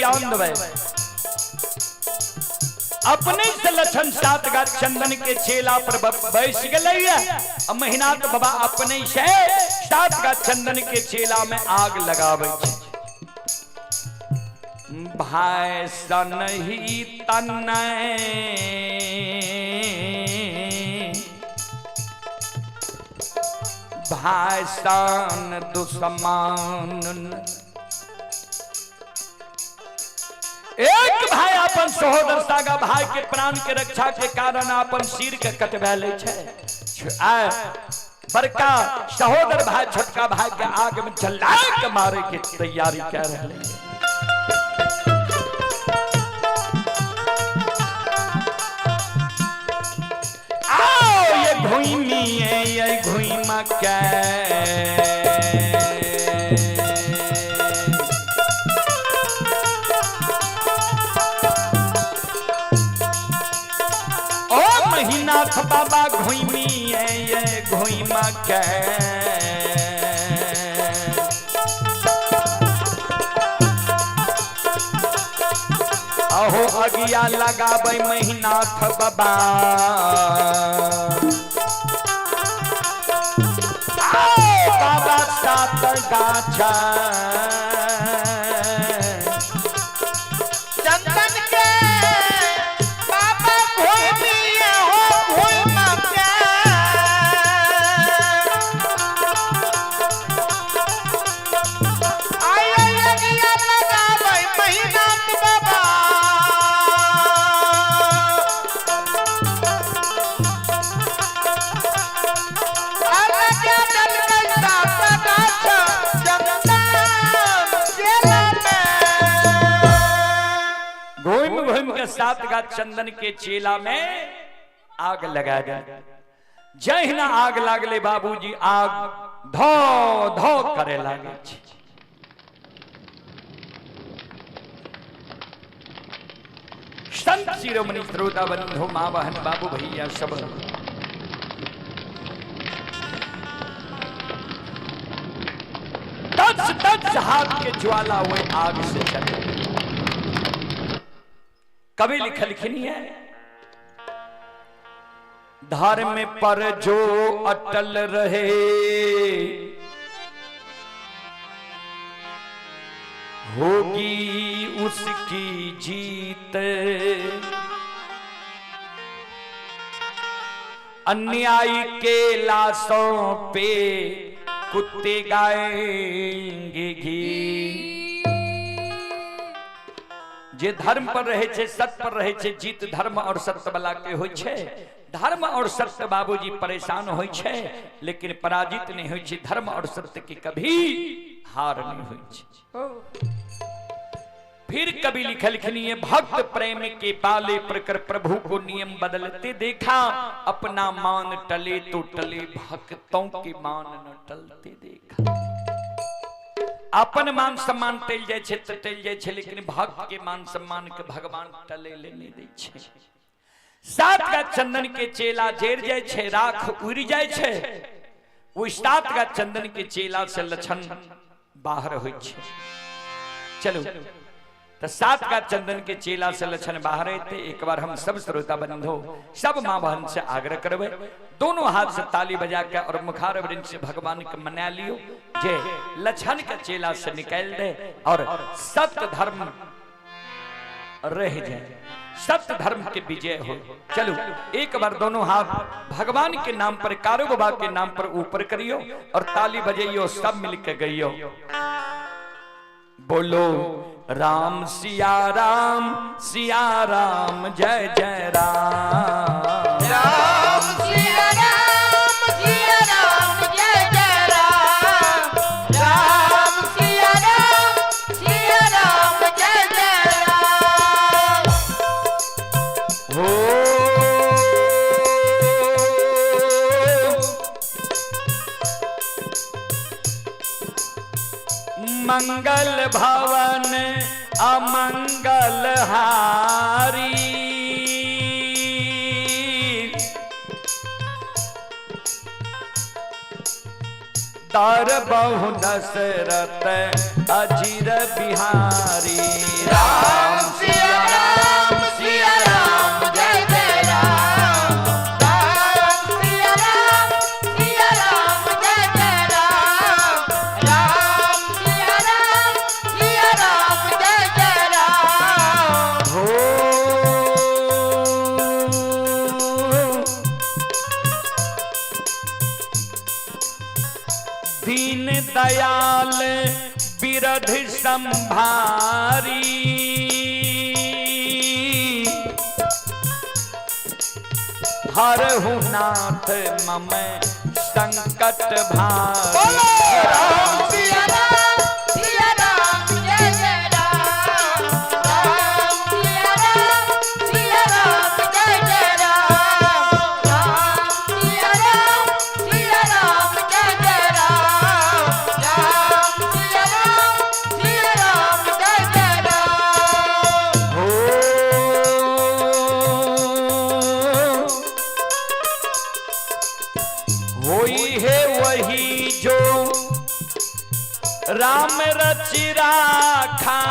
ध्यान देबै। अपने से लक्षण 7 गाछ चंदन के चेला पर बैस गेलैया आ महिनाथ बाबा अपने से 7 गाछ चंदन के चेला में आग लगाबै छै। भाई सनही तनय भाई सन दुश्मन। एक भाई अपन सहोदर सागा भाई के प्राण के रक्षा के कारण अपन सिर के कटवा ले छै। आ बड़का सहोदर भाई छोटका भाई के आग में जला के मारे के तैयारी कर रहे। आओ ये घुइमी ये घुइमा के महिनाथ बाबा घुइमी ये घुइमा के अहो अगिया लगाबै महिनाथ बाबा। आओ बाबा 7 गाछा
चंदन के बाबा घुइमी हो घुइमा के आय अगिया लगाबै महिनाथ बाबा।
घूम घूम के 7 गाछ चंदन के चेला में आग लगा दे। जहिना आग लागले बाबूजी आग धो धो करे लागे छै। संत शिरोमणि श्रोता बंधु माँ बहन बाबू भैया सब टच टच हाथ के ज्वाला हुए आग से चले। कवि लिखलखिन है धर्म पर जो अटल रहे होगी उसकी जीत, अन्याय के लाशों पे कुत्ते गाएंगे घी। जे धर्म पर रहे छे सत्य पर रहे छे जीत धर्म और सत्य वाला के होय छे। धर्म और सत्य बाबूजी परेशान होय छे लेकिन पराजित नहीं होय छे। धर्म और सत्य की कभी हार नहीं होय छे। फिर कभी लिखलखिन ये भक्त प्रेम के पाले प्रकर प्रभु को नियम बदलते देखा, अपना मान टले तो टले भक्तों के मान न टलते देखा। अपन मान सम्मान टल जाए छे तो टल जाए छे लेकिन भक्त के मान सम्मान के भगवान टले ले नहीं दै छे। 7 गाछ चंदन के चेला जेर जाए छे राख उड़ जाए छे। वो 7 गाछ चंदन के चेला से लक्षण बाहर होय छे। चलो तो 7 गाछ चंदन के चेला से लक्षण बाहर थे। एक बार हम सब श्रोता बंधु सब माँ बहन से आग्रह करबे दोनों हाथ से ताली बजा के और मुखार वृंद से भगवान के मना लियो जे लक्षण के चेला से निकाल दे और सत्य धर्म रह जाए, सत्य धर्म के विजय हो। चलो एक बार दोनों हाथ भगवान के नाम पर कारू बाबा के नाम पर ऊपर करियो और ताली बजाइयो सब मिलके गइयो। बोलो राम सिया राम जय जय राम।
राम सिया राम जय जय राम। राम सिया राम जय जय राम।
हो मंगल भवन अमंगल हारी दर बहु दशरथ अजीर बिहारी। राम सिया राम सिया राम जय जय राम,
राम सिया राम सिया राम जय जय राम, राम
सिया राम सिया राम जय जय राम।
हो दीन दयाल बिरध संभारी, हरहु नाथ मम संकट भारी।
राम सिया
राम सिया राम जय जय राम, राम सिया राम सिया राम जय जय राम, राम सिया राम सिया राम जय जय राम,
राम
सिया राम सिया राम जय जय राम।
हो होई है वही जो राम रच राखा,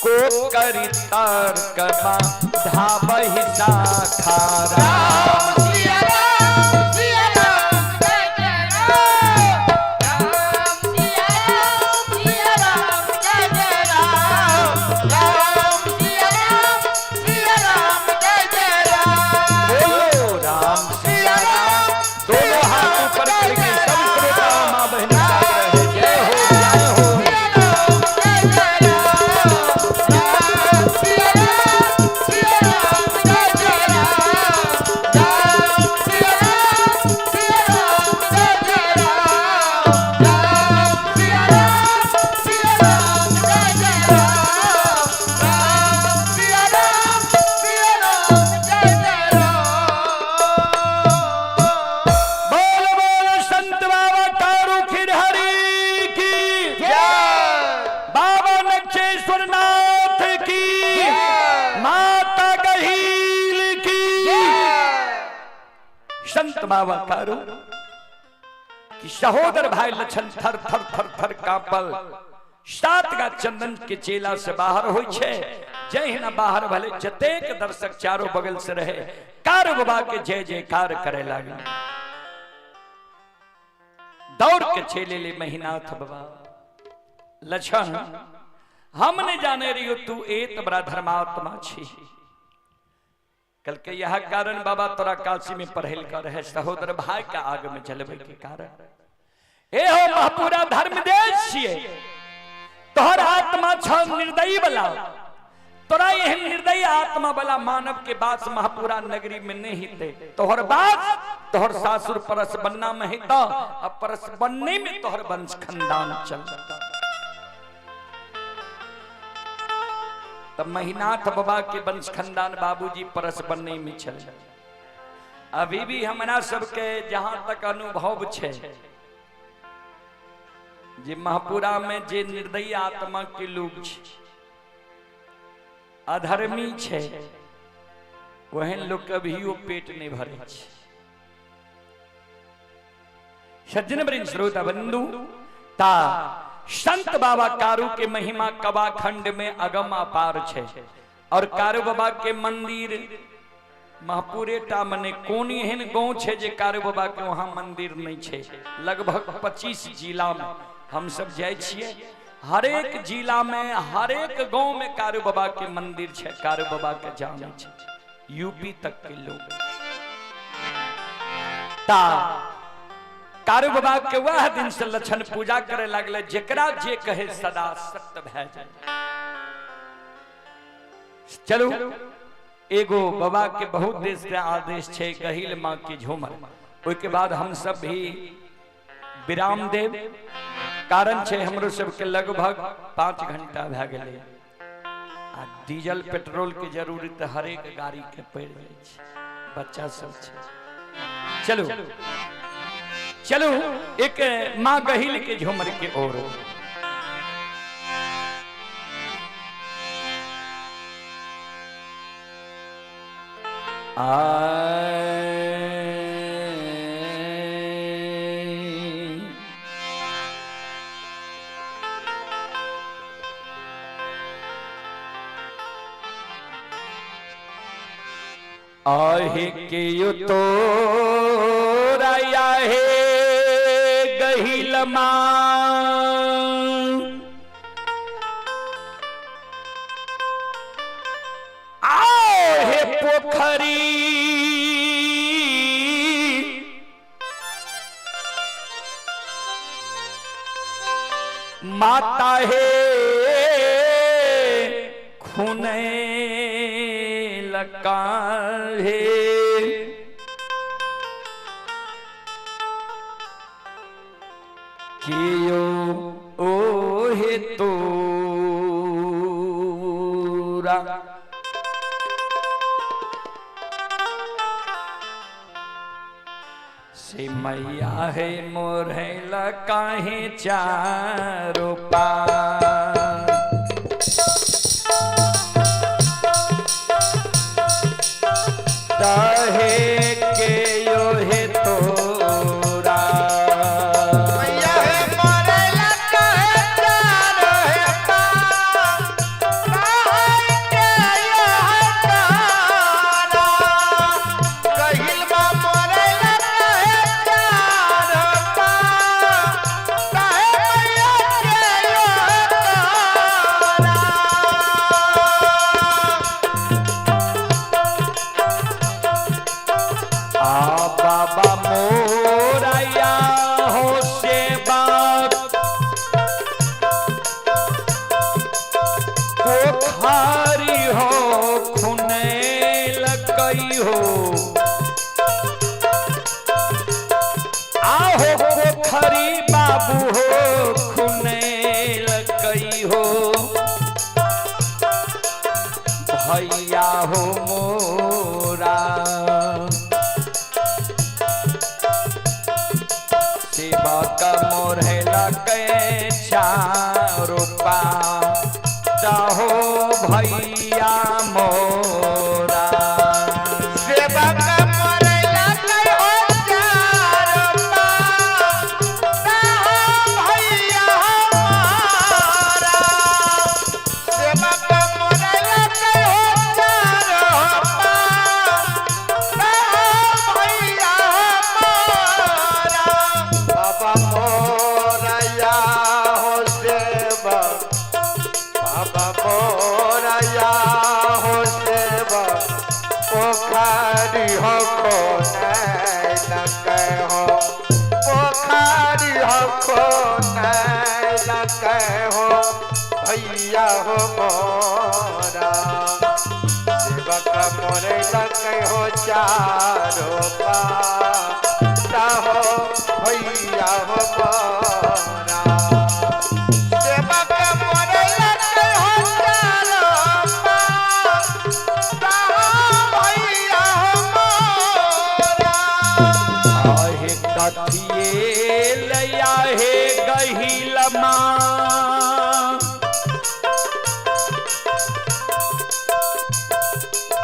को करी तर्क धाबहि शाखा। राम
सिया राम सिया राम जय जय राम, राम सिया राम सिया राम जय जय राम,
राम
सिया राम सिया राम जय जय राम।
बोलो राम
सिया राम
दोनों हाथ ऊपर करके सब श्रोता माँ बहन जाग रहे। जय हो जय हो।
सिया राम जय जय राम,
राम
सिया राम सिया राम जय जय राम,
राम
सिया राम सिया राम जय जय राम,
राम
सिया राम सिया राम जय जय राम,
राम
सिया राम सिया राम जय जय राम।
बोल बोल संत बाबा कारू खिरहरी की, बाबा नक्षेश्वर नाथ की, माता गहील की। संत बाबा कारू कि सहोदर भाई लक्षण थर थर थर थर कांपल सात गा चंदन के चेला से बाहर होई छे। जहिना बाहर भले जतेक दर्शक चारों बगल से रहे कार बाबा के जय जयकार करे लागल। दौड़ के चेले ले महिनाथ बाबा लक्षण हम नहीं जाने रही हो तू एत बड़ा धर्मात्मा छी। कल के यह कारण बाबा तोरा काशी में पढ़ेल कर है सहोदर भाई का आग में जलवे के कारण। ए हो महापुरा धर्म देश छिए, तोहर आत्मा छ निर्दयी वाला, तोरा एहन निर्दयी आत्मा वाला मानव के बास महापुरा नगरी में नहीं थे। तोहर बास तोहर सासुर परस बन्ना में हिता, अब परस बन्ने में तोहर वंश खानदान चल। तब महिनाथ बाबा के वंश खानदान बाबूजी परस बन्ने में चल। अभी भी हमरा सबके जहां तक अनुभव छे जे महापुरा में जे निर्दयी आत्मा के लोग छे, अधर्मी छे, वहन लोग कभियो पेट नहीं भरे छे। सज्जन वृंद श्रोता बंधु ता संत बाबा कारू के महिमा कबा खंड में अगम अपार छे। और कारू बाबा के मंदिर महापुरे टा मने कोन एहन गांव छे जे कारू बाबा के वहां मंदिर नहीं छे। लगभग 25 जिला में हम सब जाय छिए, हरेक जिला में हरेक गांव में कारू बाबा के मंदिर छे, कारू बाबा के जाने छे यूपी तक के लोग। ता कारू बाबा के वह दिन से लक्षण पूजा करे लगले, जेकरा जे कहे सदा सत्य भय जाए। चलू एगो बाबा के बहुत देश के आदेश छे गहिल माँ की झूमर, ओहिके बाद हम सब भी विराम देव, कारण छे हमरो सबके लगभग 5 घंटा भए गेलै आ डीजल पेट्रोल के जरूरत हरेक गाड़ी के पड़ जाइ छै, बच्चा सब छै। चलू चलू एक माँ गहिल के झूमर के ओर। आहे के यो तोरा आहे गहिलमा आहे पोखरी माता हे खुने लका हे कियो ओ हे तोरा से मैया है मोरे लकाहे चारो पार ताहे के यो हे तोरा
मैया हे मोरे लका है चार है पार, काहे के यो है तारा। गहिल बा मोरे लका है चार पार, काहे मैया के यो है तारा।
आ बाबा मोरया हो सेवा पोखारी हो खुने लकई हो आहो पोखरी बाबू हो खुने लकई हो भैया हो मोरा सेवा का मोरे लगे चारो चाहो भैया मोरा
सेवा का मोरे लगे हो चार पार, ताहो भैया हमारा। सेवा का मोरे लगे हो चार पार, ताहो भैया हमारा। बाबा मोरया हो सेवा, बाबा मोरया हो सेवा, पोखरी हो खोने हो, पोखरी हो खोने हो, भैया हो मोरा। सेवक मोरे लगे हो चारो पार, हो भैया हो मोरा। सेवक मोरे लगे हो चारो पार, भैया हो मोरा।
आहे कथिए लया हे गहिलमा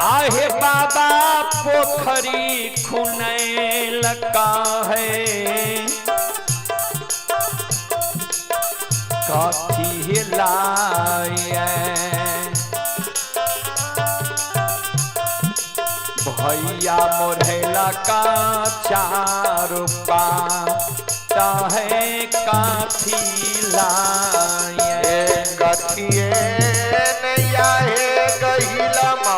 आहे बाबा पोखरी खुने लका है कथी लाए भैया मोरेला का चार चाहे काथी लाए
कथिए नैया हे गहिलमा,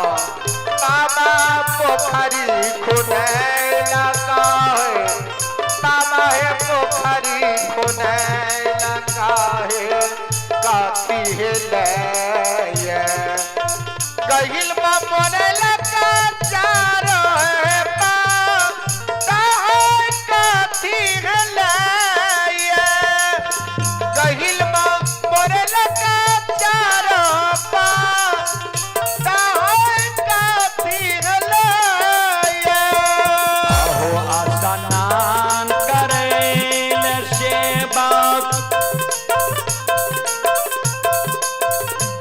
बाबा पोखरी खुने लगा है, बाबा हे पोखरी खुने लगा है, काथी हे लय। गहिल मोरे लगा चार है पार, ताहे काथी हे लय। गहिल मोरे लगा चार पार, ताहे काथी हे लय।
अहो स्नान करेल सेवा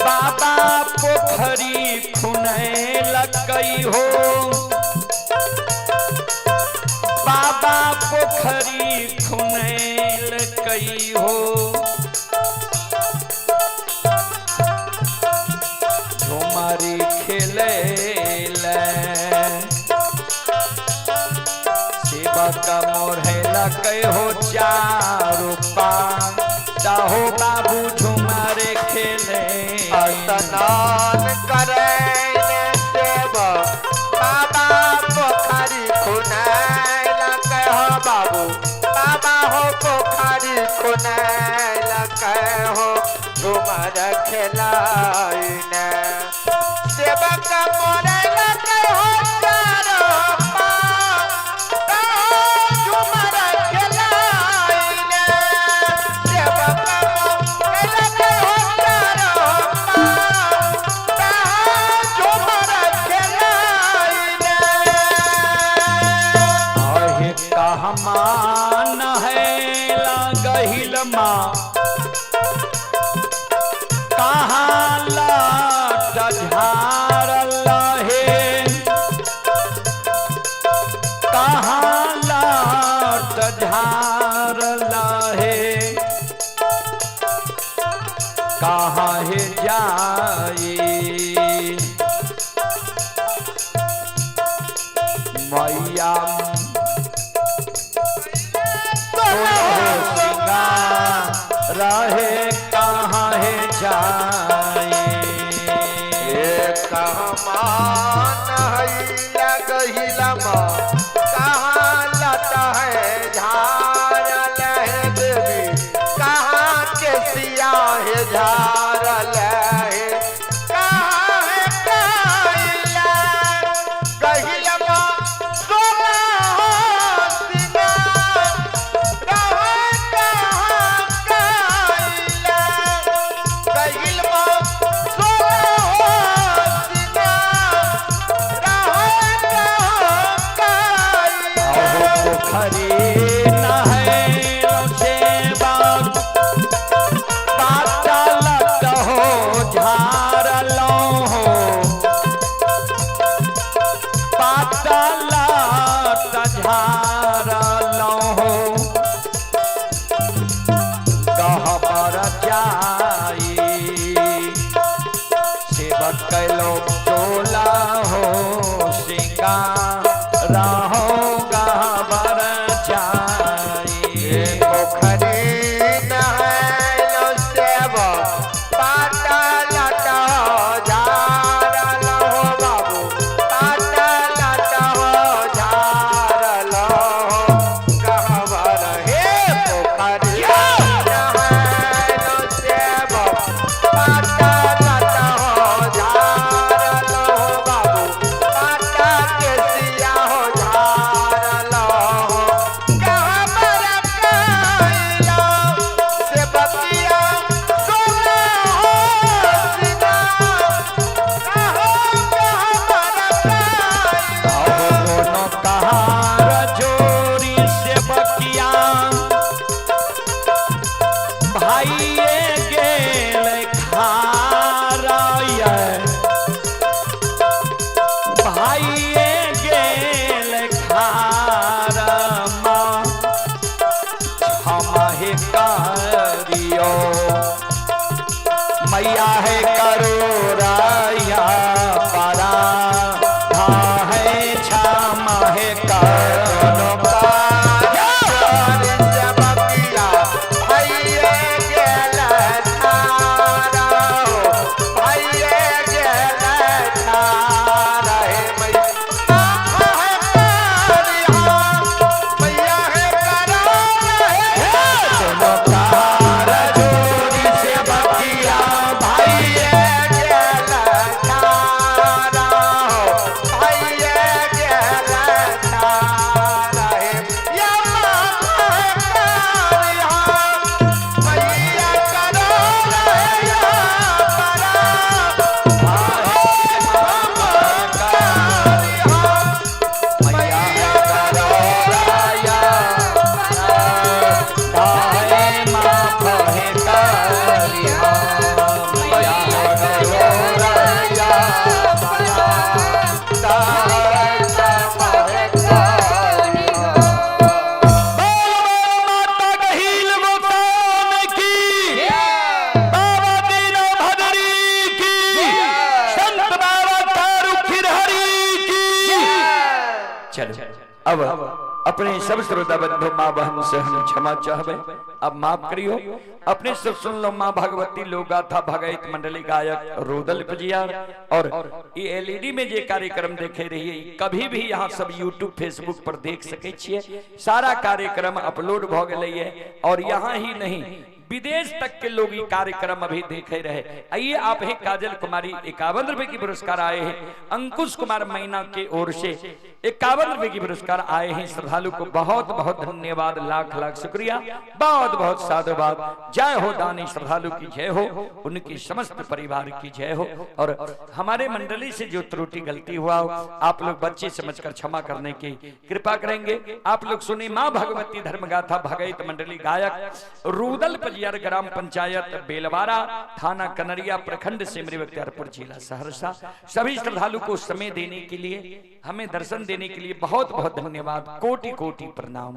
बाबा पोखरी खुने लकई हो बाबा पोखरी खुने लकई हो झुमरी खेले ले। मोढ़ैला हो चारो पाहो बाबू झुमारे खेले।
स्नान करे सेव बाबा पोखरी खुनैल कहो बाबू, बाबा हो पोखरी खुनैल कहो झुमर खेलाइन। सेवक मोरैल कहो चारो पाँव झुमर खेलाइन। सेवक मोरैल कहो चारो पाँव झुमर खेलाइन।
आहे कहमान है गहिल माँ कहाँ लाट झारल हे, कहाँ लाट झारल हे, कहाँ हे जाई मैया रहे कहाँ है जाए।
कहमान हैया गहिला माँ कहाँ लता है झारल है देवी, कहाँ के सिया है झारल है, कहाँ है काइला गहिला माँ सोना हो सिंगार रहे कहाँ काइला गहिल माँ सोना हो सिंगार रहे कहाँ काइला।
पोखरी नहैलो सेवक पाता लट हो झारलो हो, पाता लट झारलो हो, गहबर जाई सेवक कैलो चोला हो सिंगार रहो गहबर जाई।
पोखरी नहैलो सेव पाता लट झारल हो बाबू, पाता लट हो झारल हो कहवर हे। पोखरी नहैलो सेव पाता लट हो झारल हो बाबू, पाता के सिया हो झारल हो कहवर काइला से बतिया सोना हो सिंगार कहो कहवर काइला।
दोनों कहार जोरी से बकिया भाई गेल खार, भाई गेल खार माँ हम हे करियो मैया है करो राया परा धा है क्षमा है करो कार जोरी से बकिया भाई मैया करो राया धाय माफ है करिया, मैया करो राया माता गहिल गोपाल की, बाबा दीना भदरी की, संत बाबा तारू खिरहरी की। चलो अब अपने सब श्रोता बंधु माँ बहन से हम क्षमा चाहबे, अब माफ करियो। अपने सब सुन लो माँ भगवती लोक गाथा भगैत मंडली गायक रुदल पजियार। और ये एलईडी में जे कार्यक्रम देखे रहिए, कभी भी यहाँ सब यूट्यूब फेसबुक पर देख सके छिए। सारा कार्यक्रम अपलोड भ गेलै है और यहाँ ही नहीं विदेश तक के लोग ये कार्यक्रम अभी देखे रहे। आइए आप हैं काजल कुमारी 51 रुपए की पुरस्कार आए हैं। अंकुश कुमार मैना के ओर से 51 रुपए की पुरस्कार आए हैं। श्रद्धालु को बहुत बहुत धन्यवाद, लाख लाख शुक्रिया, बहुत बहुत साधुवाद। जय हो दानी श्रद्धालु की जय हो, उनकी समस्त परिवार की जय हो। और हमारे मंडली से जो त्रुटि गलती हुआ हो आप लोग बच्चे समझकर क्षमा करने की कृपा करेंगे। आप लोग सुनिए माँ भगवती धर्मगाथा भगैत मंडली गायक रुदल पजियार, ग्राम पंचायत बेलवारा, थाना कनरिया, प्रखंड सिमरी बख्तियारपुर, जिला सहरसा। सभी श्रद्धालु को समय देने के लिए, हमें दर्शन देने के लिए बहुत बहुत धन्यवाद, कोटि कोटि प्रणाम।